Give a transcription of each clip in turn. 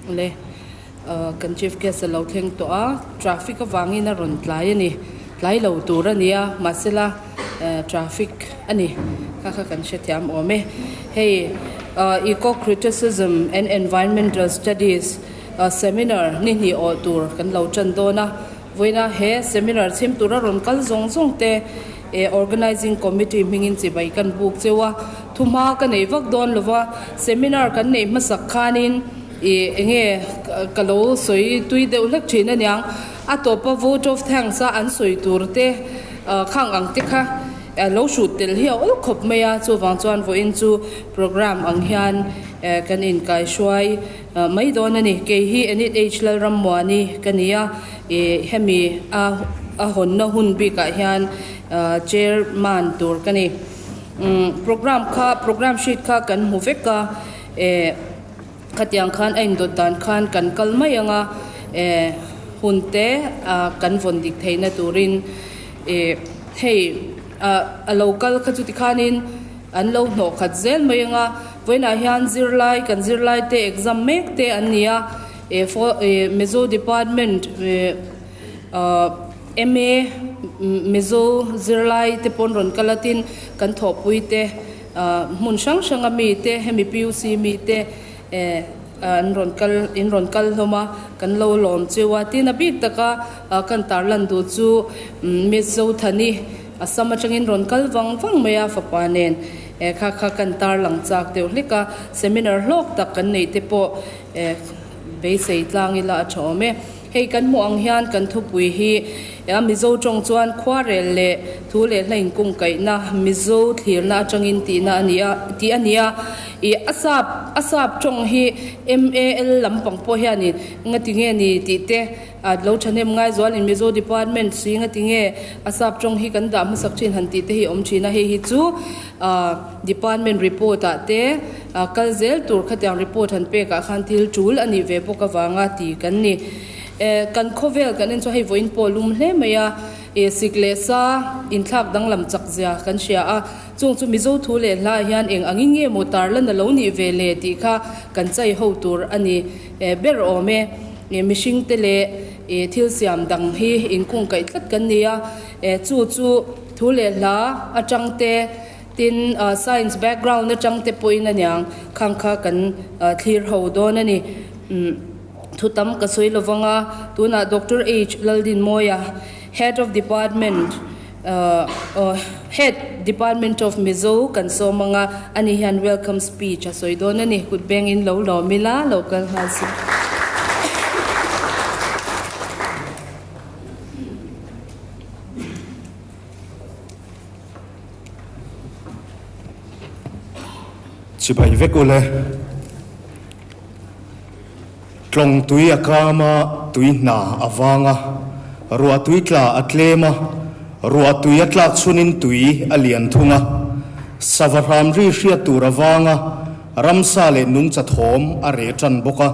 Le kan chief guest a lo thleng tawh a, traffic avangin a rawn tlai a ni, tlai lo tur a ni a, mahsela traffic a ni kha kha kan hrethiam awm e. Hei Eco Criticism and Environmental Studies seminar ni hnih awh tur kan lo tan dawn a, vawiina he seminar chhim tura rawn kal zawng zawng te Organizing Committee hmingin chibai kan buk cheu a, thuhma ka nei vak dawn lova, seminar kan neih hmasak khanin Ih enge ka lo sawi tui deuh hlek thin aniang, a tawpa vote of thanks a an sawi tur te khang ang te kha lo hrut tel hi a awl khawp mai a, chuvang chuan vawiin chu program ang hian kan inkaihruai mai dawn a ni. Kei hi Enid H Lalrammuani ka ni a, ih hemi a a hawnna hun bikah hian chairman tur ka ni. Program kha program sheet kha kan hmu vek a, eh. Khatiang khan a indawt dan khan kan kal mai ang a, eh hun te kan vawn dik theihna turin eh hei a lo kal kha chuti khanin an lo hnawh khat zel mai ang a, vawiinah hian zirlai kan zirlai te exam mek te an ni a, eh eh Mizo department eh MA Mizo zirlai te pawn rawn kal a tin kan thawhpui te. Hmun hrang hranga mite, hemi PUC mite an rawn kal, in rawn kal hlawm a, kan lo lawm cheu a. Tin, a bik taka kan tarlan duh chu Miss Zothani Assam atangin rawn kal vang vang mai a, fapa nen kha kha kan tarlang chak deuh hlek a. Seminar hlawk tak kan neih te pawh beisei tlang ila a tha awm e. Hei kan hmuh ang hian kan thupui hi a Mizo tawng chuan khuarel leh thu leh hla inkungkaihna Mizo thlirna atangin tihna a ni a tih a ni a. Ih a sap a sap tawng hi MAL lampang pawh hianin ngati nge ni tih te a lo thahnem ngai zualin Mizo department si ngati nge a sap tawng hi kan dah hmasak thin han tih te hi awm thin a. Hei hi chu ah department report ah te A kal zel tur khatiang report han pek ah khan thil tul a nih ve bawk avanga ti kan ni. Eh kan khawvel kan en chu hei vawiin pawh lum hle mai a, eh sik leh sa inthlak danglam chak zia kan hria a, chung chu Mizo thu leh hla ah hian eng angin nge maw tarlan a lo nih ve le tih kha kan chai ho tur a ni eh ber awm e. Eh mihring te leh eh thil siam dang hi inkungkaih tlat kan ni a, eh chu chu thu leh hla atang te, Tin, science background atang te pawhin aniang khang kha kan thlir ho dawn a ni. Thu tam ka sawi lo vang a, tunah Doctor H Laldinmawia, Head of Department, Head Department of Mizo kan sawm ang a, ani hian welcome speech a sawi dawn a ni. Kut bengin lo lawm ila, lo kal nghal si. Chibai vek ule. Tlawng tui a kam a, tui hna a vang a, ruah tui tla a tlem a, ruah tui a tlak chhunin tui a lian thung a, sava hram ri hriat tur a vang a, ramsa leh nungcha thawm a reh tan bawk a.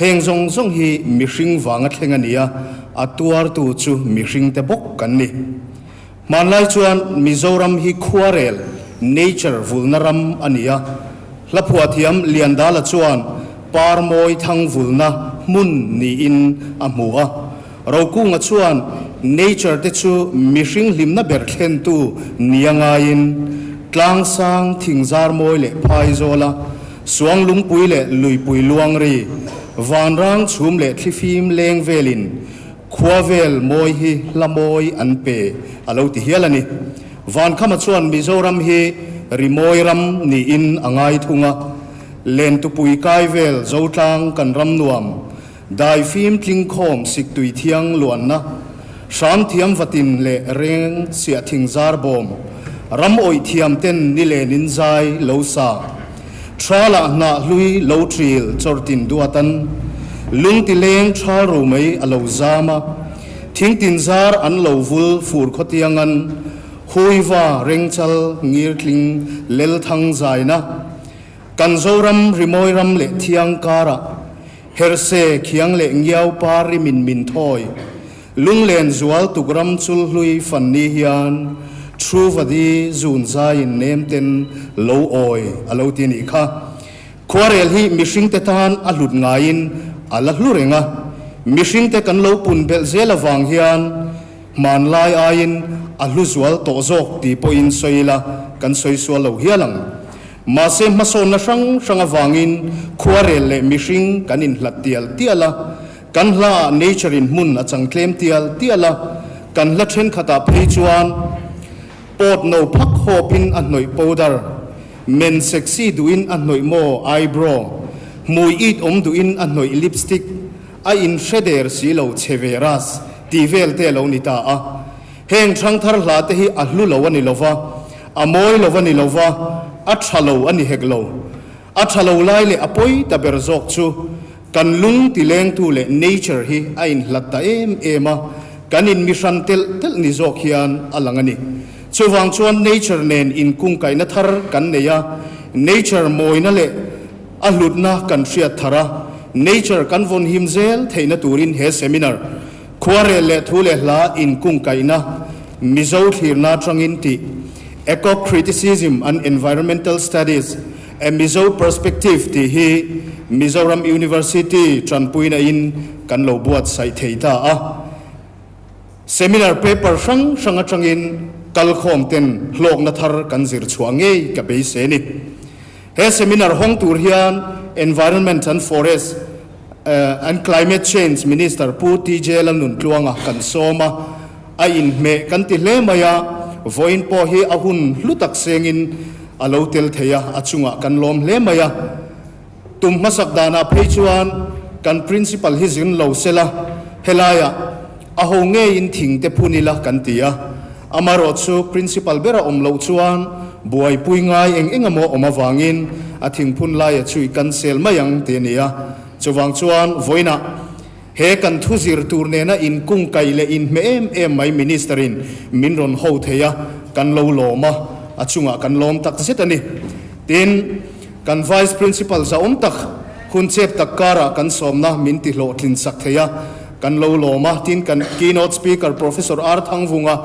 Heng zawng zawng hi mihring vanga thleng a ni a, a tuartu chu mihringte bawk kan ni. Hmanlai chuan Mizoram hi khuarel, nature, vulna ram a ni a. Hlaphuah thiam Liandala chuan Parmawi thang vulna hmun niin a hmu a. Rokunga chuan nature te chu mihring hlimna ber thlentu nia ngaiin Tlangsang, Thingzarmawi leh Phaizawla Suang lungpui leh luipui luangri, vanrang chhum leh thlifim leng velin Khua vel mawi hi hla mawi an pe a lo ti hial a ni. Vankhama chuan Mizoram hi rimawi ram niin a ngai thung a, Lentupui kai vel Zotlang kan ram nuam, daifim tlingkhawm siktui thiang luanna, hramthiam vatin leh reng siahthing zar bawm, ram awih thiam ten nilen in zai lo sa. Thalah hnah hlui lo ṭil chawrtin duatan lungti leng ṭhal ro mai a lo zam a, thingtin zar an lo vul fur khawtiangan huiva rengchal ngirtling lelthang zaina kan Zoram rimawi ram leh thiang karah herse khiang leh ngiau par rimin min thawi Lunglen zual tukram chul hlui fan ni hian thu vadi zun zaiin nem ten lo awi a lo ti nih kha. Khuarel hi mihring te tan a hlut ngaiin a la hlu reng a, mihringte kan lo pun belh zel avang hian hmanlai aiin a hlu zual tawh zawk tih pawhin sawi ila kan sawi sual lo hial ang. Mahse hmasawnna hrang hrang avangin khuarel leh mihring kan inhlat tial tial a, kan hlaah nature in hmun a chang tlem tial tial a, kan hla thenkhatah phei chuan pawt no phak hawpin a hnawih powder, men sexy duhin a hnawih maw eyebrow, hmui it awm duhin a hnawih lipstick, a inhre der si lo chhe ve ras tih vel te a lo ni ta a. Heng ṭhangthar hla te hi a hlu lo a ni lo va, a mawi lo a ni lo va, a ṭha lo a ni hek lo. A ṭha lo lai leh a pawi ta ber zawk chu kan lung ti lengtu leh nature hi a inhlat ta em em a, kan inmihran telh telh ni zawk hian a lang a ni. Chuvang chuan nature nen inkungkaihna thar kan nei a, nature mawina leh a hlutna kan hriat thar a, nature kan vawnhim zel theihna turin he seminar Khuarel leh thu leh hla inkungkaihna Mizo thlirna atangin tih Eco-criticism and Environmental Studies, A Mizo Perspective tih hi Mizoram University tanpuina in kan lo buatsaih thei ta a. Seminar paper hrang hrang atangin kalkhawm ten hlawkna thar kan zir chhuah ngei ka beisei a ni. He seminar hawng tur hian Environment and Forest and Climate Change Minister Pu TJ Lalnuntluanga kan sawm a, a inhmeh kan ti hle mai a, vawiin pawh hi a hun hlu tak sengin a lo tel thei a, a chungah kan lawm hle mai a. Tum hmasak danah phei chuan kan Principal hi zin lo sela, helaiah a ho ngeiin thing te phun ila kan ti a, amarawhchu Principal bera awm loh chuan buaipui ngai eng eng emaw awm avangin a thingphun laia chu i cancel mai ang tih a ni a. Chuvang chuan vawiinah he kan thu zir tur nena inkungkaih leh inhmeh em em mai Minister-in min rawn ho thei a, kan lo lawm a, a chungah kan lawm tak zet a ni. Tin, kan Vice Principal zahawm tak, hun chep tak karah kan sawmna min ti hlawhtlin sak thei a, kan lo lawm a. Tin, kan Keynote Speaker Professor R. Thangvunga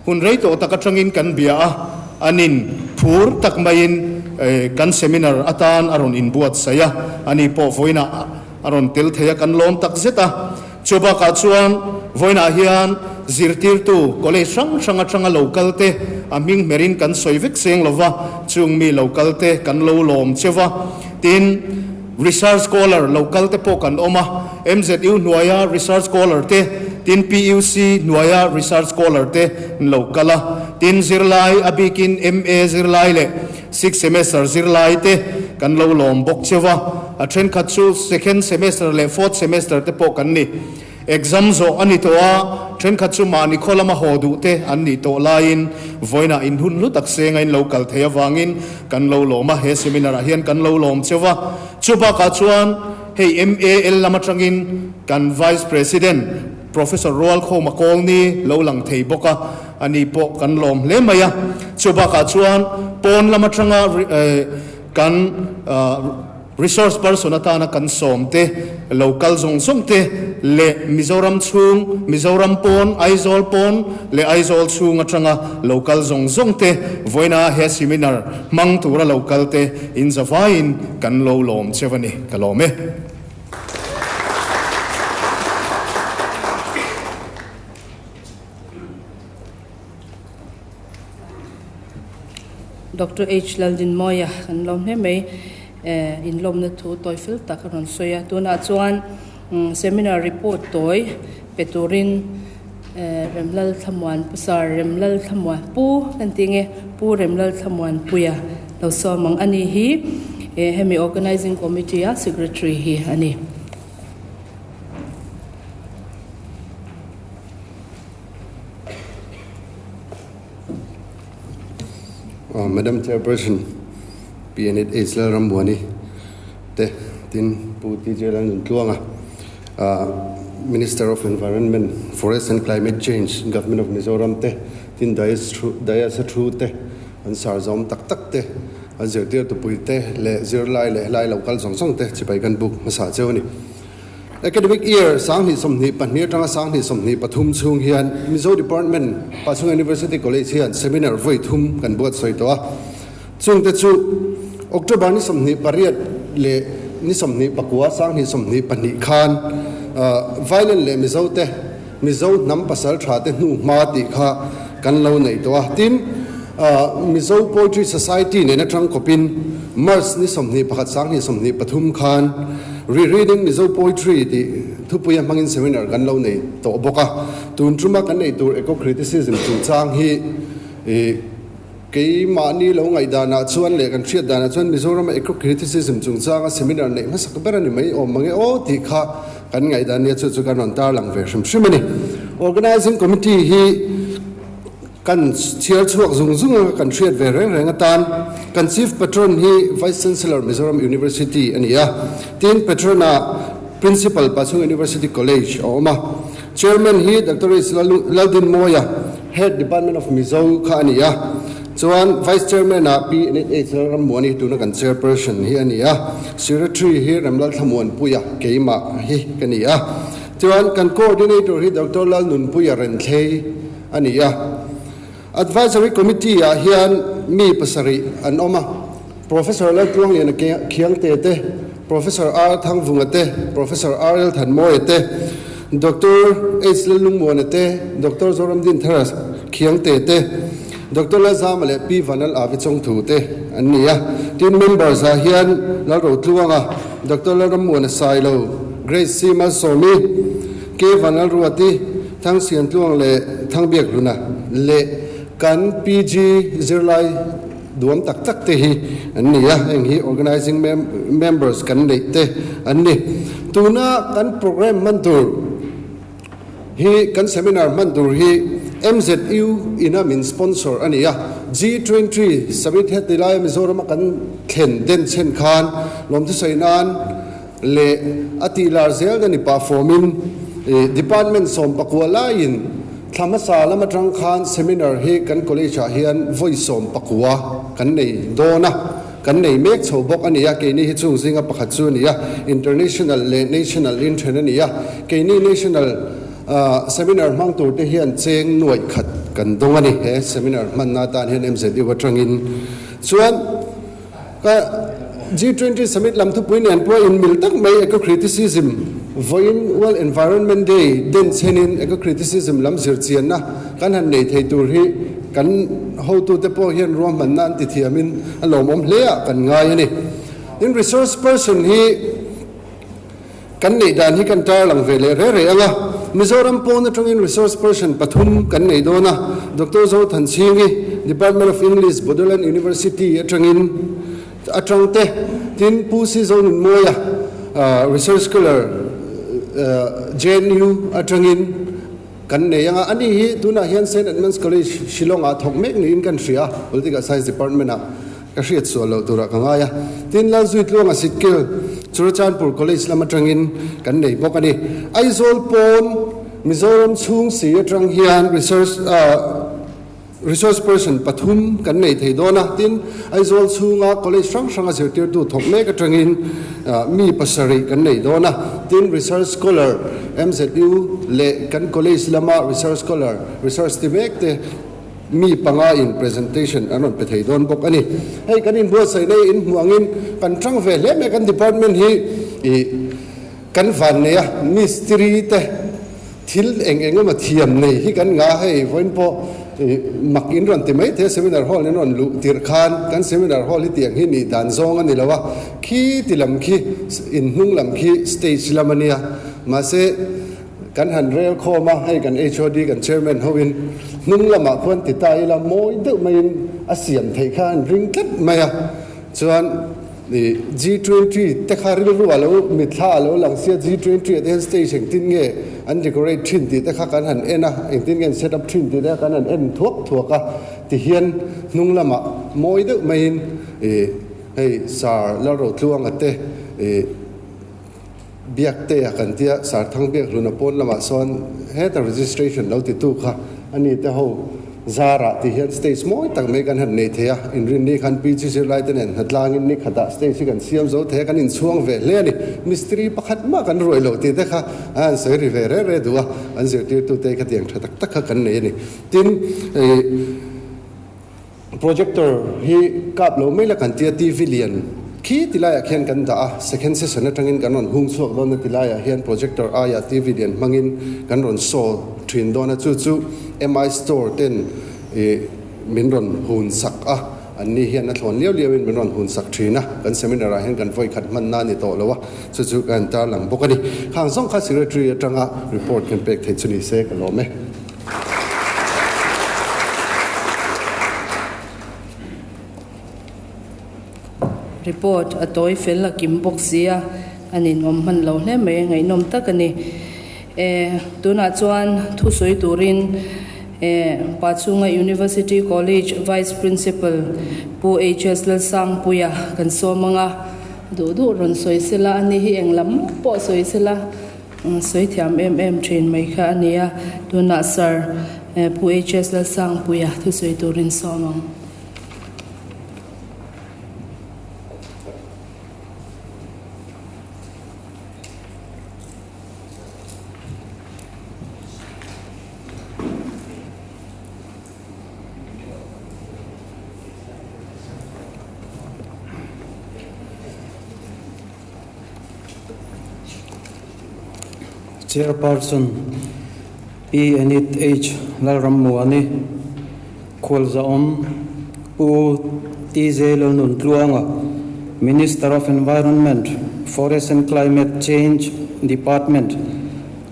hun rei tawh tak atangin kan bia a, anin phur tak maiin kan seminar atan a rawn inbuatsaih a, ani pawh vawiinah a rawn tel thei a, kan lawm tak zet a. Chu bakah chuan vawiinah hian zirtirtu college hrang hrang atanga lo kal te a hming hmerin kan sawi vek seng lo va, chung mi lo kal te kan lo lawm cheu va. Tin, research scholar lo kal te pawh kan awm a, MZU hnuaia research scholar te, tin PUC hnuaia research scholar te an lo kal a. Tin, zirlai a bikin MA zirlai leh Sixth semester zirlai te kan lo lawm bawk cheu a, a thenkhat chu second semester leh fourth semester te pawh kan ni. Exam zawh a ni tawh a, thenkhat chu mahni khaw lama haw duh te an nih tawh laiin vawiinah in hun hlu tak senga in lo kal thei avangin kan lo lawm a, he seminar ah hian kan lo lawm cheu a. Chu bakah chuan hei MAL lam atangin kan Vice President Professor Rualkhawma Kawlni lo lang thei bawk a, A ni pawh kan lawm hle mai a. Chu bakah chuan pawn lam atanga kan resource person atana kan sawm te, lo kal zawng zawng te leh Mizoram chhung, Mizoram pawn, Aizawl pawn leh Aizawl chhung atanga lo kal zawng zawng te vawiina he seminar hmang tura lo kal te inzavaiin kan lo lawm cheu a ni. Ka lawm e. Doctor H Laldinmawia kan lawm hle mai inlawmna thu tawi fel tak a rawn sawi a tunah chuan seminar report tawi pe turin Remlal Thlamuan Pu Sir Remlal Thlamuan Pu kan tih nge Pu Remlal Thlamuan Puia lo sawm ang a ni hi hemi organizing committee a secretary hi a ni. Madam Chairperson Pi Anit H Lalrambuani te tin Pu TJ Lalnuntluanga Minister of Environment, Forest and Climate Change, Government of Mizoram te tin Dais Dais-a thu te an sar zawm tak tak te an zirtirtu pui te leh zirlai leh helai lo kal zawng zawng te chibai kan buk hmasa cheu a ni. Academic Year 2022 atanga 2023 chhung hian Mizo Department, Pachhunga University College hian Seminar vawi thum kan buatsawi tawh a. Chungte chu October ni 28 leh. ni 29, 2022 khan Vailen leh Mizo te, Mizo hnam pasal tha te hnu hma tih kha kan lo nei tawh a. Tin, Mizo Poetry Society nen atang kawpin March ni 21, 2023 khan Rereading Mizo Poetry tih thupuia hmangin seminar kan lo nei tawh bawk a. Tun tuma kan nei tur Eco-Criticism chungchang hi Keimahni lo ngaihdanah chuan leh kan hriat danah chuan Mizorama Eco-Criticism chungchanga seminar neih hmasak ber a ni mai awm mange aw tih kha kan ngaihdan nia chu chu kan rawn tarlang ve hrim hrim a ni. Organising Committee hi kan chhiar chhuak zung zung a kan hriat ve reng reng atan kan Chief Patron hi Vice Chancellor Mizoram University a ni a, tin Patron ah Principal Pachhung University College a awm a, Chairman hi Doctor H Laldinmawia, Head Department of Mizo kha a ni a, chuan Vice Chairman ah Pi Anit H Lalrammuani tuna kan Chairperson hi a ni a, Secretary hi Remlal Thlamuanpuia keimah hi ka ni a, chuan kan Coordinator hi Doctor Lalnunpuia Renthlei a ni a. Advisory Committee ah hian mi pasarih an awm a, Professor Laltluangliana Khiangte te, Professor R Thangvunga te, Professor RL Thanmawia te, Doctor H Lallungmuana te, Doctor Zoramdinthara Khiangte te, Doctor Lalzama leh Pi Vanal Avi Chawngthu te an ni a. Tin, members ah hian Lalrotluanga, Doctor Lalrammuana Sailo, Grace C Malsawmi, K Vanlalruati, Thangsiantluang leh Thangbiakhluna leh kan PG zirlai Duam tak tak te hi an ni a, heng hi organising members kan neih te an ni. Tuna kan programme hman tur hi, kan seminar hman tur hi MZU ina min sponsor a ni a, G20 summit heti laia Mizorama kan thlen den chhen khan lawmthusawi nan leh a tih lar zel na ni pah fawmin department 14 laiin Thla hmasa lam atang khan seminar hi kan college ah hian vawi 19 kan nei dawn a, kan nei mek chho bawk a ni a, keini hi chung zinga pakhat chu a ni a, international leh national in then a ni a, keini national seminar hmang tur te hian cheng nuaih khat kan dawng a ni, he seminar hmanna atan hian MZU atangin chuan Ka G20 Summit lam thupui nen pawh inmil tak mai eco-criticism vawiin World Environment Day den chenin eco-criticism lam zirchianna kan han nei thei tur hi kan hotute pawh hian ruahmanna an ti thiamin a lawmawm hle ah kan ngai a ni. Tin, resource person hi Kan neih dan hi kan tarlang ve leh reh reh ang a, Mizoram pawn atangin resource person pathum kan nei dawn a, Doctor Zo Thanchhingi, Department of English, Bodoland University atangin atang te, tin Pu Si Zonunmawia, Research Scholar, JNU atangin kan nei ang a, ani hi tunah hian Saint Edmund's College, Shillong ah thawk mek niin kan hria, Political Science Department ah. Ka hriat sual loh turah ka ngai a, tin Lalzuitluanga Sitkil, Churachandpur College lam atangin kan nei bawk a ni. Aizawl pawn Mizoram chhung si atang hian research resource person pathum kan nei thei dawn a, tin Aizawl chhunga college hrang hranga zirtirtu thawk mek atangin mi pasarih kan nei dawn a, tin research scholar MZU leh kan college lama research scholar research ti mek te Mi panga in presentation an rawn pe thei dawn bawk a ni. Hei kan inbuatsaih nei in hmuh angin kan tang ve hle mai a, kan department hi ih kan van nei a, mistiri te thil eng eng emaw thiam nei hi kan ngah a, hei vawiin pawh ih mak in rawn ti mai thei a, seminar hall in rawn luh tirh khan kan seminar hall hi tiang hi nih dan zawng a ni lo a, khi ti lam khi inhnung lam khi stage lam a nia, mahse Kan han rel khawm a, hei kan HOD kan chairman hoin hnung lamah khuan ti ta ila mawi deuh maiin a siam theih kha an ring tlat mai a, chuan ih G20 te kha rilru a lo mitthla a lo lang sia G20 ah te hian stage engtin nge an decorate thin tih te kha kan han en a, engtin nge an set up thin tih te kha kan han en thuak thuak a, tihian hnung lamah mawi deuh maiin ih hei Sir Lalrotluanga te ih. Biak te a kan tia, Sarthang Biak hluna pawn lamah sawn heta registration lo titu kha a ni te ho zarah tih hian stage mawi tak mai kan han nei thei a, inrinni khan PG zirlai te nen hnatlangin ni khatah stage hi kan siam zo thei a, kan inchhuang ve hle a ni. Mistiri pakhat mah kan ruai lo tih te kha a han sawi ri ve reh reh duh a, an zirtirtute hi khatiang tha tak tak kha kan nei a ni. Tin, ih projector hi kap lo mai la kan tia TV lian. Khi ti laiah khian kan dah a, second session atangin kan rawn hung chhuak dawn a ti laiah hian projector aia TV lian hmangin kan rawn show thin dawn a, chu chu MI store ten ih min rawn hun sak a, an ni hian a thlawn liau liau in min rawn hun sak thin a, kan seminar ah hian kan vawi khat hman na a ni tawh lo a, chu chu ka han tarlang bawk a ni. Khang zawng kha secretary atanga report kan pek theih chu ni se ka lawm e. Report a tawi fel a kim bawk si a, a ninawm hman lo hle mai, ngaihnawm tak a ni. E, tunah chuan thusawi turin e, Pachhunga University College Vice Principal Pu HS Lalsangpuia kan sawm ang a, duh duh rawn sawi sela, ani hi eng lam pawh sawi sela, sawi thiam em em thin mai kha a ni a, tunah Sir Pu HS Lalsangpuia thusawi turin sawm ang. Chairperson Pi Enid H. Lalrammuani, Khualzahawm Pu TJ Lalnuntluanga, Minister of Environment, Forest and Climate Change Department,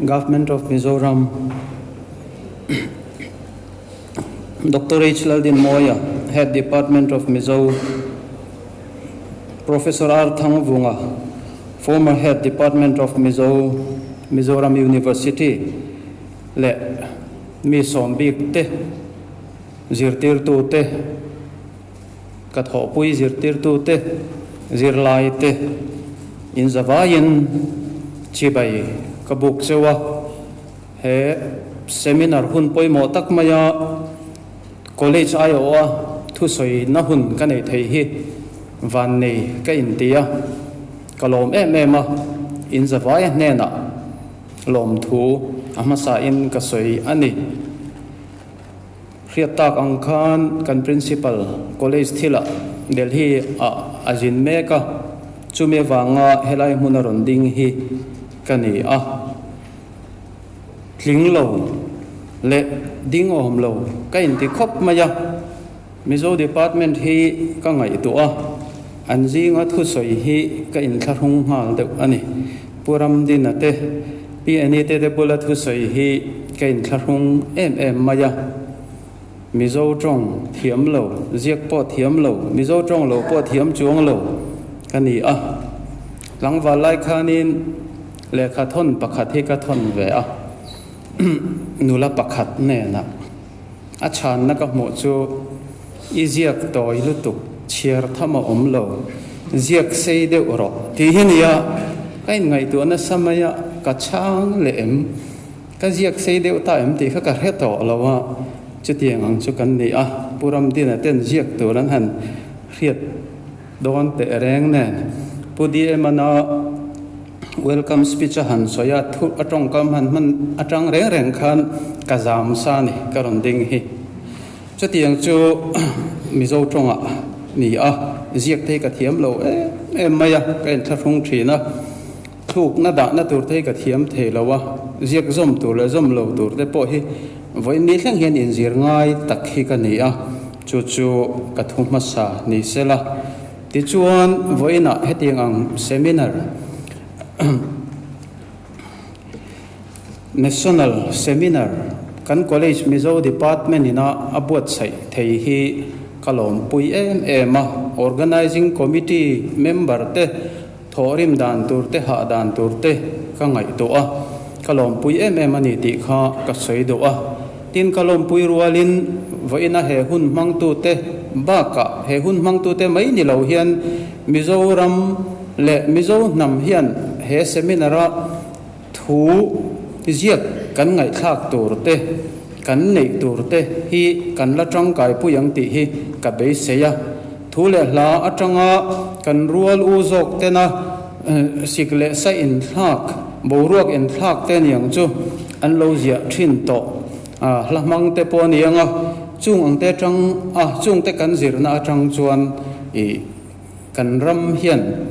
Government of Mizoram, Doctor H. Laldinmawia, Head Department of Mizo, Professor R. Thangvunga, Former Head Department of Mizo, Mizoram University leh mi sawm bik te, zirtirtu te, ka thawhpui zirtirtu te, zirlai te inzavaiin chibai ka buk cheu a. He seminar hun pawimawh tak maia college aiawha thusawina hun ka neih theih hi vannei ka inti a, ka lawm em em a, inzavaia hnenah lawmthu a hmasain ka sawi a ni. Hriat tak ang khan kan principal college thilah Delhi ah a zin mek a, chumi avanga helai hmuna rawn ding hi ka ni a. Tling lo leh ding awm lo ka inti khawp mai a, Mizo Department hi ka ngaihtuah a, an zinga thusawi hi ka inthlahrung nghal deuh a ni. Pu Ramdina te, Pi Anite te bula thusawi hi ka inthlahrung em em mai a, Mizo tawng thiam lo, ziak pawh thiam lo, Mizo tawng lo pawh thiam chuang lo ka ni a. Tlangval lai khanin lehkha thawn pakhat hi ka thawn ve a, nula pakhat hnenah a chhanna ka hmuh chu i ziak tawi lutuk, chhiar tham a awm lo, ziak sei deuh rawh tih hi nia, ka inngaihtuah nasa mai a, ka chhang leh em? Ka ziak sei deuh ta em tih kha ka hre tawh lo a, chutiang ang chu kan ni a, Pu Ramdina ten ziak tur an han hriat dawn teh reng nen. Pu DM-ana welcome speech a han sawi a, thu a tawngkam han hman atang reng reng khan ka zam sa ni ka rawn ding hi. Chutiang chu Mizo tawngah ni a, ziak te hi ka thiam lo em em mai a, ka inthlahrung thin a. Thlukna dahna tur te hi ka thiam thei lo a, ziak zawm tur leh zawm lo tur te pawh hi vawiin ni thleng hian inzir ngai tak hi ka ni a, chu chu ka thu hmasa ni se la. Tichuan, vawiinah hetiang ang seminar, National Seminar, kan College Mizo Department ina a buatsaih thei hi ka lawmpui em em a, Organising Committee member te Thawhrim dan tur te hah dan tur te ka ngaihtuah a, ka lawmpui em em a ni tih kha ka sawi duh a. Tin, ka lawmpui rualin vawiina he hun hmangtute bakah he hun hmangtute mai ni lo hian Mizoram leh Mizo hnam hian he seminar-a thu ziak kan ngaihthlak tur te, kan neih tur te hi kan la tangkaipui ang tih hi ka beisei a. Thu leh hla atanga kan rual u zawk tena sik leh sa inthlak, boruak inthlak te niang chu an lo ziah thin tawh. Hla hmang te pawh a ni ang a, chung ang te atang a, chung te kan zirna atang chuan ih. Kan ram hian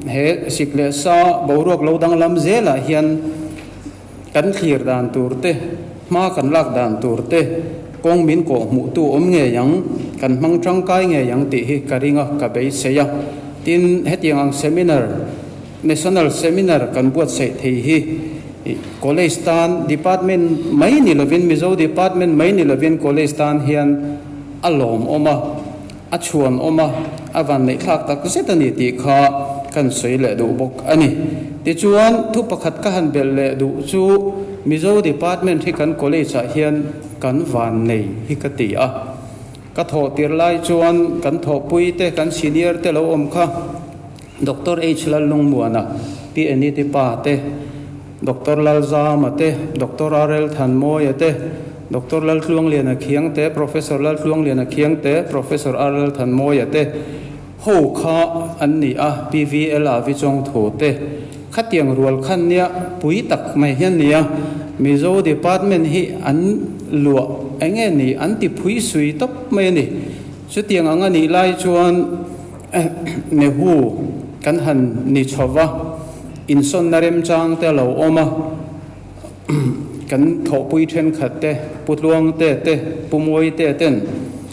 he sik leh sa boruak lo danglam zelah hian kan thlir dan tur te, hma kan lak dan tur te, kawng min kawh hmuhtu awm ngei ang, kan hmang tangkai ngei ang tih hi ka ring a, ka beisei a. Tin, hetiang ang seminar, National Seminar kan buatsaih thei hi College tan Department mai ni lovin, Mizo Department mai ni lovin College tan hian a lawmawm a, a chhuanawm a, a vanneihthlak tak zet a ni tih kha kan sawi leh duh bawk a ni. Tichuan, thu pakhat ka han belh leh duh chu Mizo Department hi kan College-ah hian kan vannei hi ka ti a. Ka thawh tir lai chuan kan thawhpuite, kan senior te lo awm kha, Doctor H. Lallungmuana, Pi Eniti pa te, Doctor Lalzama te, Doctor RL Thanmawia te, Doctor Laltluangliana Khiang te, Professor Laltluangliana Khiang te, Professor RL Thanmawia te ho kha an ni a, PVL a vi chawng thu te khatiang rual khan nia pui tak mai hian nia Mizo Department hi an luah eng nge ni an ti phui sui tawp mai a ni. Chutiang ang a nih lai chuan Nehu kan han ni chho va, insawnna remchang te a lo awm a, kan thawhpui thenkhat te, Pu Tluangte te, Pu Mawite ten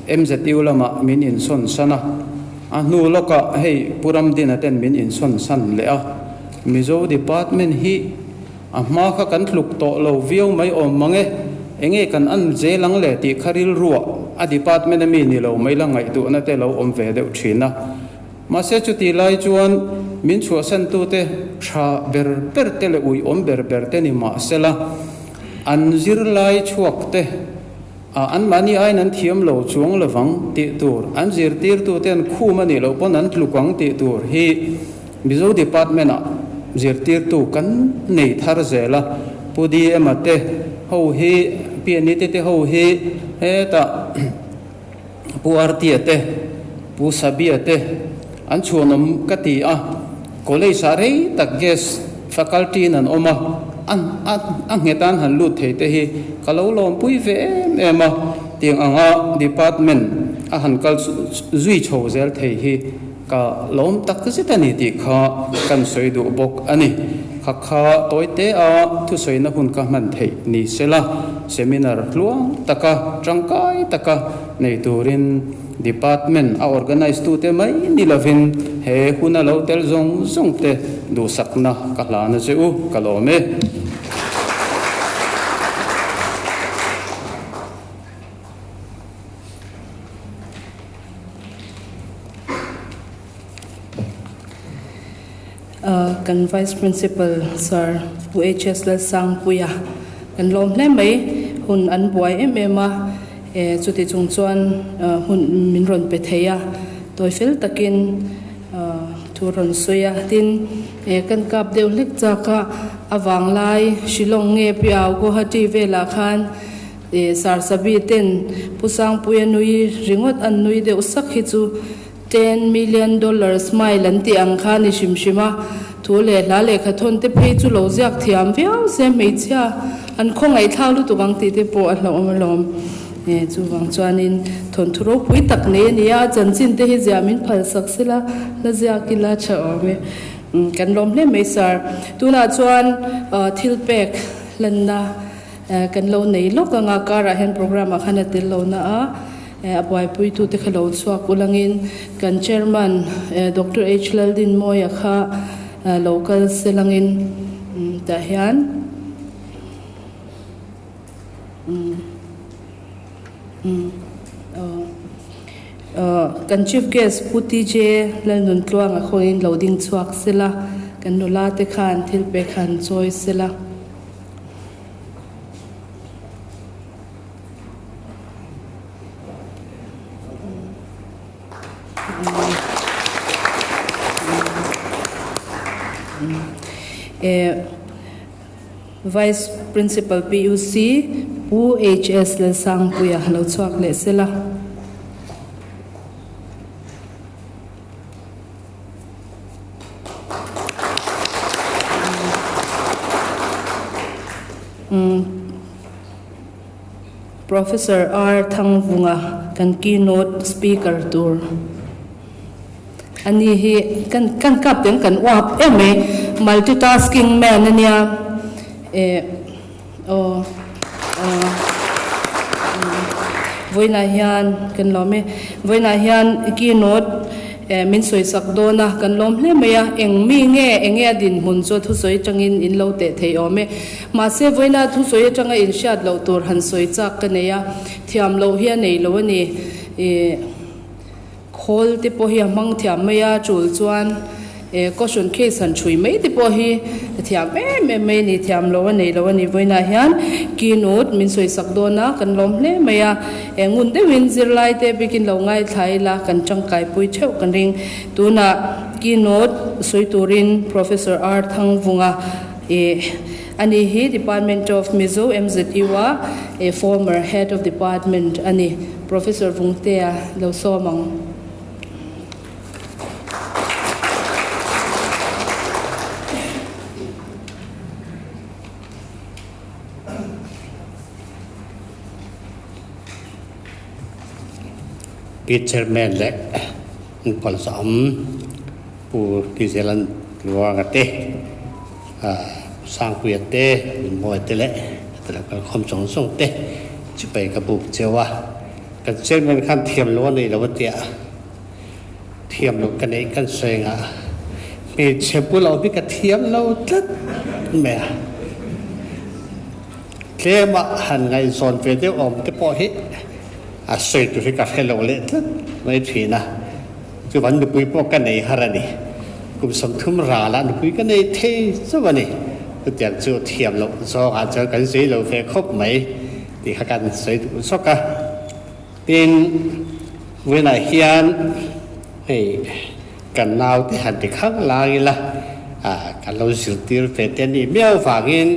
MZU lamah min insawn san a, a hnu lawkah hei Pu Ramdina ten min insawn san leh a, Mizo Department hi a hma kha kan tluk tawh lo viau mai awm mang e, enge kan an zel ang le tih kha rilruah a department a mi ni lo mai la ngaihtuahna te lo awm ve deuh thin a. Mahse chuti lai chuan min chhuahsantute tha ber ber te leh uiawm ber ber te ni mahsela an zirlai chhuak te a anmahni aiin an thiam lo chuang lovang tih tur, an zirtirtute an khum a nih loh pawn an tluk ang tih tur hi Mizo Department-ah zirtirtu kan nei thar zel a, Pu DM-a te ho hi, Pi Anita te ho hi hetah Pu Artia te, Pu Sabia te an chhuanawm ka ti a, College-ah rei tak guest faculty-in an awm a, a nghet an han lut thei te hi ka lo lawmpui ve em em a, tiang anga Department a han kal zui chho zel thei hi Ka lawm tak zet a ni tih kha kan sawi duh bawk a ni. Kha kha tawi te a thusawina hun ka hman theih ni sela, seminar tluang taka tangkai taka nei turin department a organise tute mai ni lovin he huna lo tel zawng zawng te duhsakna ka hlan a che u, ka lawm e. Kan Vice Principal Sir Pu HS Lalsangpuia kan lawm hle mai, hun an buai em em a, chuti chung chuan hun min rawn pe thei a, tawi fel takin thu rawn sawi a, tin kan kap deuh hlek chak a, a vanglai Shillong nge Piau Guwahati velah khan Sarsabi ten Pu Sangpuia nui ringawt an nui deuh sak hi chu $10 million smile an tih ang kha a ni hrim hrim a, thu leh hla lehkha thawn te phei chu lo ziak thiam viau se hmeichhia an khawngaihthlak lutuk ang tih te pawh a hlauhawm alawm. Chuvang chuanin thawnthu ropui tak nei a ni a, a chanchin te hi ziah min phal sak sela la ziak ila tha awm e. Kan lawm hle mai sir. Tunah chuan thil pek hlanna. Kan lo nei lawk ang a, car ah hian program ah khan a tel lo na a, a buaipuitu te kha lo chhuak ulangin kan chairman Doctor H Laldinmawia kha lo kal selangin tah hian kan chief guest Pu TJ Lalnuntluanga khawngin lo ding chhuak sela, kan nula te khan thil pek han chawi sela. Vice Principal PUC Pu HS Lalsangpuia lo chhuak leh sela. Professor R Thangvunga kan keynote speaker tur. Ani hi kan kan kap teng kan uap em mai multitasking man ania eh aw aw vawiinah hian kan lawm e vawiinah hian keynote eh min sawi sak dawn a kan lawm hle mai a eng mi nge eng nge a dinhmun chu thusawi atangin in lo teh thei awm e mahse vawiinah thusawi atanga in hriat loh tur han sawi chak ka nei a thiam loh hi a nei lo a ni ih. Khawl te pawh hi a hmang thiam mai a, tul chuan caution case han chhui mai te pawh hi a thiam em em mai a ni, thiam lo a nei lo a ni. Vawiinah hian keynote min sawi sak dawn a, kan lawm hle mai a, ngun deuhin zirlai te bikin lo ngaithla ila kan tangkai pui theuh kan ring. Tunah keynote sawi turin Professor R Thangvunga a ni hi Department of Mizo MZU a former Head of Department a ni. Professor Vungtea lo sawm ang. Pi Chairman leh Uncle Zam Pu Tizelan Tluanga te, Sangpuia te, Nunmawia te leh ka lo kal khawm zawng zawng te chipai ka buk cheu a. Kan chairman khan thiam lo a nei lo a tia, thiam lo ka neih kan sawi ngah hmeichhe bulah hi ka thiam lo tlat mai a. Tlema han ngaihzawn ve deuh awm te pawh hi a sawi tur hi ka hre lo leh tlat mai thin a. Chuvan nupui pawh ka nei har a ni. Kum 30 ralah nupui ka nei thei chauh a ni. Chutiang chu thiam loh zawngah chuan kan zei lo ve khawp mai tih kha kan sawi duh zawk a. Tin, vawiinah hian hei kan naute han ti khang lang ila, kan lo zirtir ve te anih miau vangin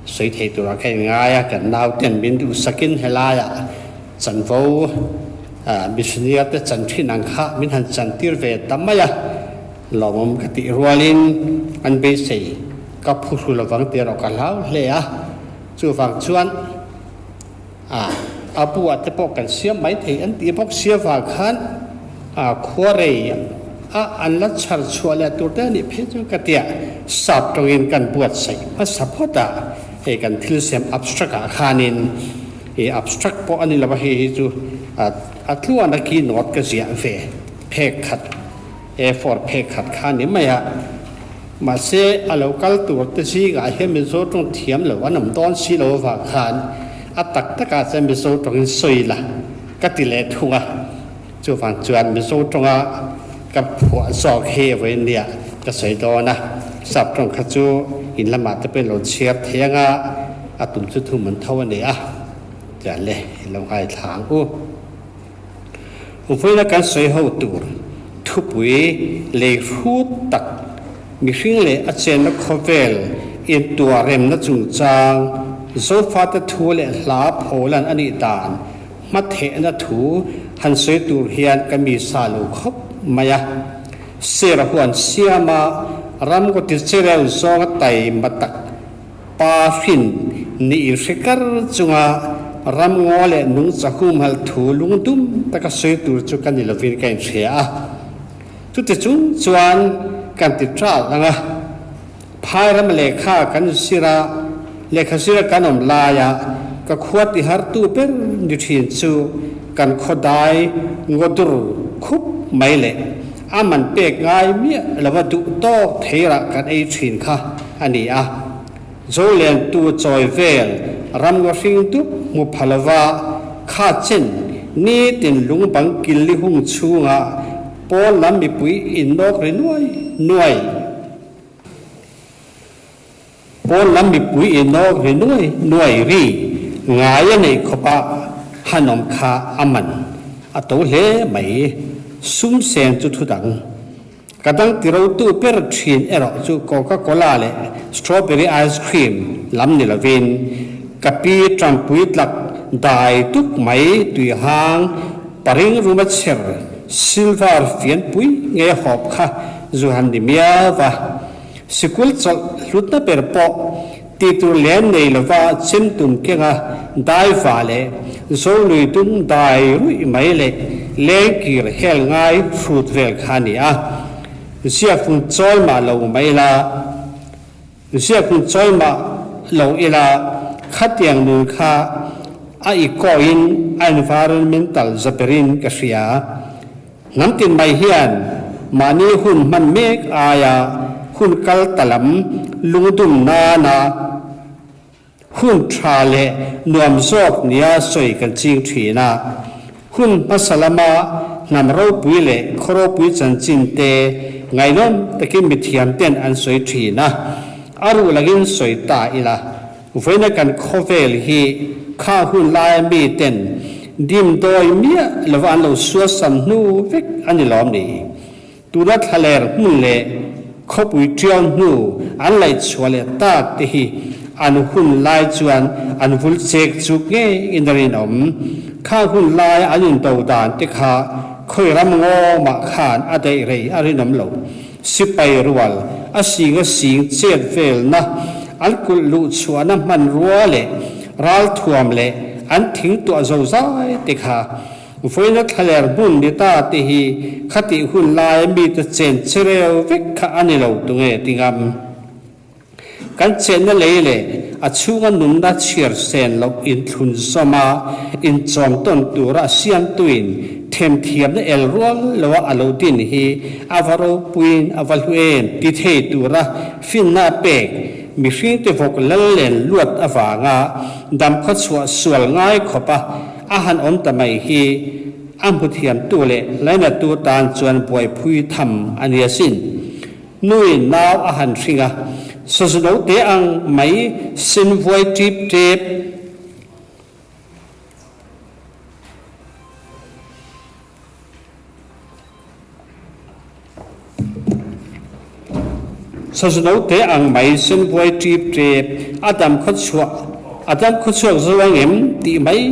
sawi thei turah ka inngai a, kan nauten min duhsakin helaiah Chanvo missionaire te chan thin ang kha min han chantir ve ta mai a, lawmawm ka tih rualin an beisei ka phuhru lovang tih erawh ka hlau hle a, chuvang chuan a buah te pawh kan siam mai thei an tih bawk si avang khan khuarei a an la chhar chhuah leh tur te a nih phei chu ka tia sap tawngin kan buatsaih hmasa phawt a, hei kan thil siam abstract ah khanin. I abstract pawh a ni lo a, hei hi chu a tluan a keynote ka ziah ve phek khat, A4 phek khat kha a ni mai a. Mahse, a lo kal tur te zingah hian Mizo tawng thiam lo an awm dawn si lo avang khan a tak takah chuan Mizo tawngin sawi la ka ti leh thung a. Chuvang chuan Mizo tawnga ka phuah zawk hi vawiin nia ka sawi dawn a, sap tawng kha chu in lamah te pawhin lo chhiar thei anga a tum chu thum an tho a ni a, tiah le in lo ngaithla ang u. Vawiina kan sawi ho tur thupui lei hrut tak mihring leh a chenna khawvel intuah remna chungchang Zofate thu leh hla pholan a nih dan Hmathehna thu han sawi tur hian ka mi sa lo khawp mai a. Sir huan siama ramkaw ti chereu zawnga taima tak pa hrin ni i hre kar chunga ramngaw leh nungcha humhal thu lungdum taka sawi tur chu ka ni lovin ka inhria a. Chuti chung chuan kan ti ṭal ang a. Phairam lehkha kan zir a, lehkha zira kan awm laia ka khua tihartu ber ni thin chu kan khawdai ngawdur khup mai leh a man pek ngai miah lova duh tawk theirah kan ei thin kha a ni a. Zolentu chawi vel ramngaw hring dup hmu pha lova kha chen nitin lungbang killi hung chhunga pawn lam mipui innawk ri nuai nuai. Pawn lam mipui inawk ri nuai nuai ri ngai a neih khawp a han awm kha a man a to hle mai. Sum sen chu thu dang. Ka dang ti rotu ber thin erawh chu Coca Cola leh Strawberry Ice Cream lam ni lovin ka pi Trumpui tlak dai tuk mai tuihang paring ruma chher silver fianpui nge hawp kha Zu han ni miau va, sikul chawlh hlutna ber pawh tih tur lem nei lova chemtum kenga dai va leh Zolui dum dai ruih mai leh Lengkir hel ngai hrut vel kha a ni a. Ziakfung chawi mah lo mai ila, ziakfung chawi mah lo ila khatiang nun kha a eco-in a environmental zaberin ka hria. Hnam tin mai hian mahni hun hman mek aia hun kal ta lam lungdum nana hun tha leh nuam zawk nia sawi kan ching thin a. Hun hmasa lama hnam ropui leh khaw ropui chanchin te ngaihnawm takin mithiam ten an sawi thin a, a ruh langin sawi ta ila. Vawiina kan khawvel hi kha hun laia mi ten dim dawi miah lova an lo suasam hnu vek a ni lawm ni? Tuna thlaler hmun leh khawpui tiau hnu an laihchhuah leh tak te hi an hun lai chuan an vul chek chuk ngei in a rinawm. Kha hun laia an indo dan te kha khawi ram ngaw mah khan a daih rei a rinawm lo. Sipai rual a sing a sing chet velna, an kulh luh chhuahna hmanrua leh ralthuam leh an thing tuah zo zai te kha vawiina thlaler hmun ni ta te hi khatih hun laia mite chen chereu vek kha a ni lo tunge ti ngam. Kan chenna lei leh a chhunga nunna chhiar sen loh inthlun zawma inchawm tawn tura a siamtuin themthiamna el rual loa a lo din hi a va ropuiin a va hlu em ti thei tura finna a pek mihringte vawk lal len luat avanga damkhaw chhuah sual ngai khawpa a han awm ta mai hi a hmuthiamtu leh lainatu tan chuan buaipui tham a ni asin. Nui nau a han hring a, sazu note ang mai sen vuai tip tep. Sazu note ang mai sen vuai tip tep a dam khaw chhuah a dam khaw chhuak zo ang em tih mai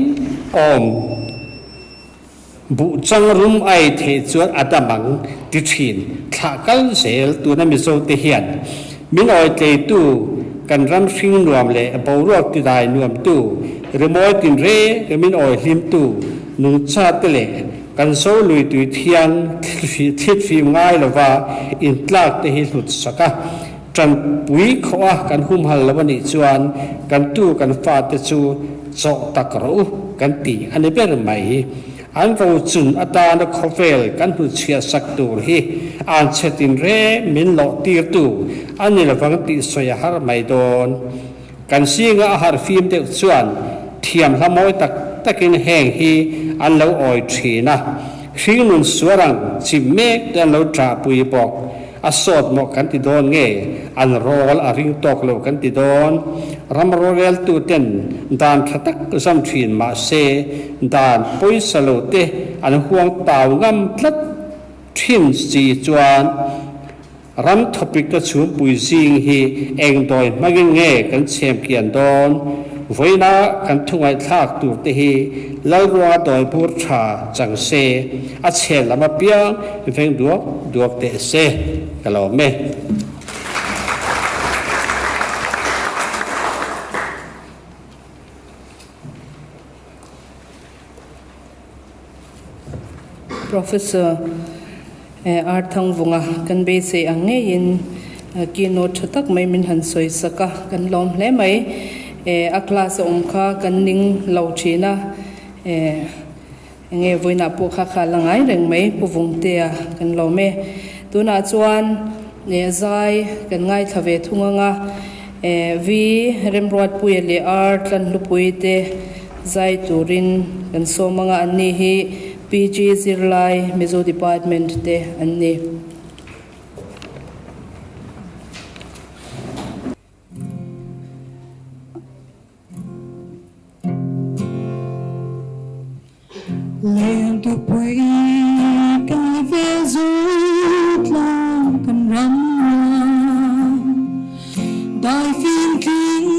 awm. Buh chang rum ai theih chuan a dam ang ti thin. Thlah kal zel tuna Mizo te hian min awi tleitu kan ram hring nuam leh boruak tidai nuamtu rimawi tinreng min awi hlimtu nungcha te leh kan zo lui tui thiang thlit fim ngai lova intlak te hi hlut sak a tanpui khawh a kan humhal lo a nih chuan kan tu kan fate chu chawh tak rawh u kan ti a ni ber mai. An rochun atana khawvel kan hnuchhiah sak tur hi an chhe tinreng min lawh tirtu a ni lovang tih sawi a har mai dawn. Kan zinga a harh fim deuh chuan thiam hla mawi tak takin heng hi an lo awi thin a, hringnun suar ang chim mek te an lo ṭahpui bawk. A sawt maw kan ti dawn nge an rawl a ring tawk lo kan ti dawn? Ram roreltu ten dan tha tak zam thin mah se dan pawisa lo te an huang tau ngam tlat thin si chuan ram thawpik na chhumpui zing hi eng dawi hmangin nge kan chhem kian dawn? Vawiina kan thungaihthlak tur te hi Lalruanga dawi bur tha chang se, a chhe lam apiang veng duak duak teh se ka lawm e. Professor R Thangvunga kan beisei ang ngeiin keynote tha tak mai min han sawi sak a, kan lawm hle mai. A class a awm kha kan ning lo thin a, enge vawiinah pawh kha kha la ngai reng mai Pu Vungtea kan lawm e. Tunah chuan zai kan ngaithla ve thung ang a, V Remruatpuia leh R Tlanhlupuii te Zai turin kan sawm anga an ni hi PG zirlai Mizo Department te an ni. Lengtupui kai ve zu tlang kan ram ram Dai fim tling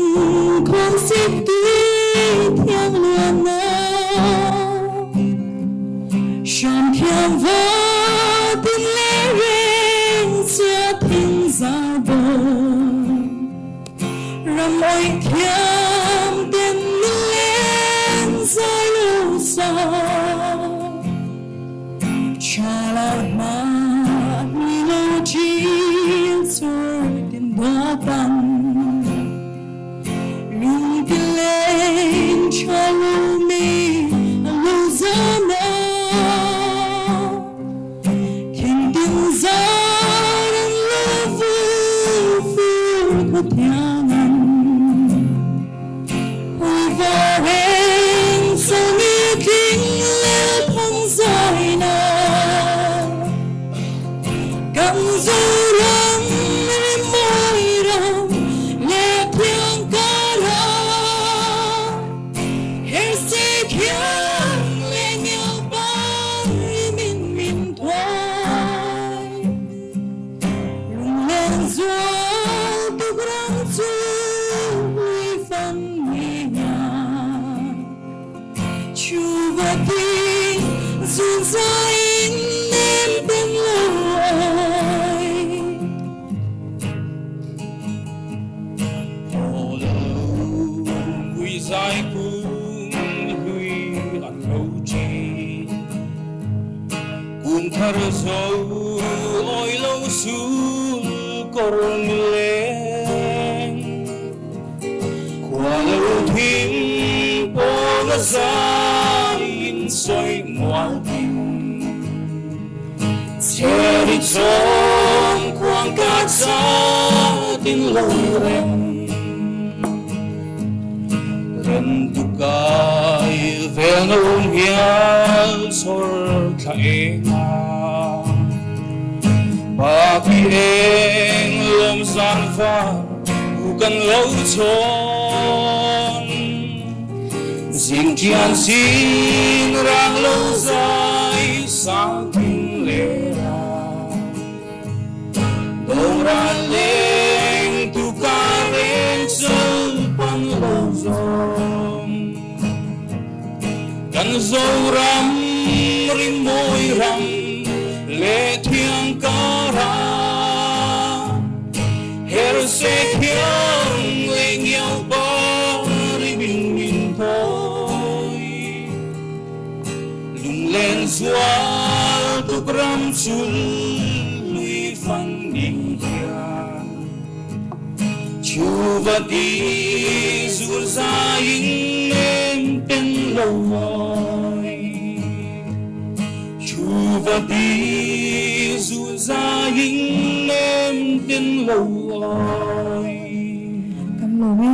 khawm sip tui thiang lian na Hram thiam va tin le reng chia thing zar bo Ram awih thiam ten min len zai lo sa. Dawpan lung ti leng tha lo mi a lo zam a, thing tin zar an lo vul fur khaw thiang an. Hui va reng chawlni tling lel thang zai na. Kan Zoram rimawi ram leh thiang kara Herse khiang leh ngiau par rimin min thuai. Lunglen zual tuk ram chu hui fan ni hian. Chu va ti zun zai in nem ten lo ai. Aw lo hui zai kung hlui an lo chi. Kum thar zo awi lo sul kawr ni leng. Khua lo thim pawn a zai in sawi mual kim. Cheri chawm khuang ka chat in lo rem. Len tu kai vel no hial chawr thla eng a. Baki eng lawm zan var u kan lo chhawn. Zing chian zing rang lo zai sang thing le ra. Dawng ral leng tu ka reng chal pan lo zawm. Kan Zoram ringmawi ram leh thiang ka ra. Her se thiang leh ngiau par i min min thawi. Lunglen zual tuk ram chul lui fang ni hian. Chu va ti zur zai in nem ten lo oi. Chu va ti zur zai in nem ten lo oi. Kan lawm e.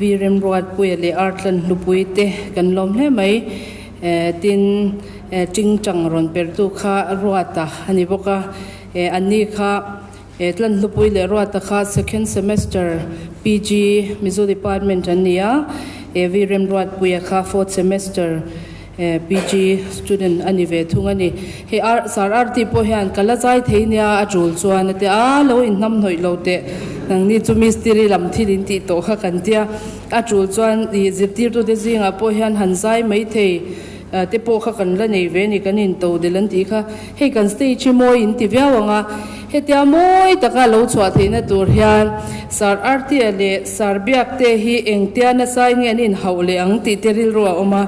Vi Remruatpuia leh Artlan Hlupui te kan lawm hle mai. Tin, Tingtang rawn pertu kha Ruata a ni bawk a. Anni kha Tlan Hlupui leh Ruata kha second semester PG Mizo Department an ni a. Vi Remruatpuia kha fourth semester PG student a ni ve thung a ni. Hei ar sar ar tih pawh hian ka la zai thei nia a tul chuan a ti a, lo inhnam hnawih lo teh nangni chu mistiri lam thil in tih tawh kha kan tia, a tul chuan ih zirtirtute zingah pawh hian han zai mai thei te pawh kha kan la nei ve a ni kan into del an tih kha. Hei kan stage hi mawi in ti viau ang a, hetia mawi taka lo chhuah theihna tur hian Sir Artia leh Sir Biakte hi engtia nasa in nge an inhauh leh ang tih te rilru a awm a,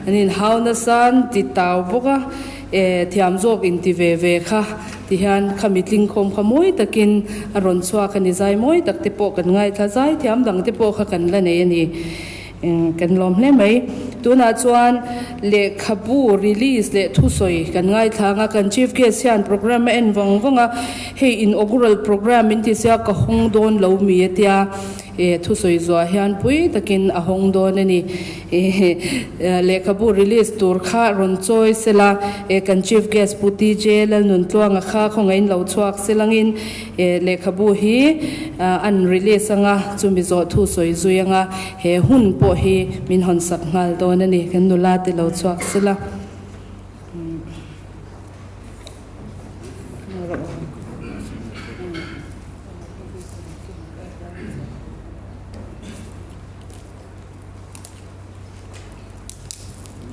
an inhau nasa an ti tau bawk a, e thiam zawk in ti ve ve kha ti hian kha mitling khawm kha mawi takin a rawn chhuak a ni, zai mawi tak te pawh kan ngaithla, zai thiam dang te pawh kha kan la nei a ni. Kan lawm hle mai. Tunah chuan lehkhabu release leh thusawi kan ngaithla ang a, kan Chief Guest hian programme a en vawng vawng a, hei inaugural programme min ti sia ka hawng dawn lo mi a tia, e thusawi zuah hian pui takin a hawng dawn a ni. Lehkhabu release tur kha rawn chawi sela, e kan Chief Guest Pu TJ Lalnuntluanga kha khawngaihin lo chhuak selangin, Lehkhabu hi an release anga chumi zawh thu sawi zui anga he hun pawh hi min hawn sak nghal dawn a ni. Kan nula te lo chhuak sela.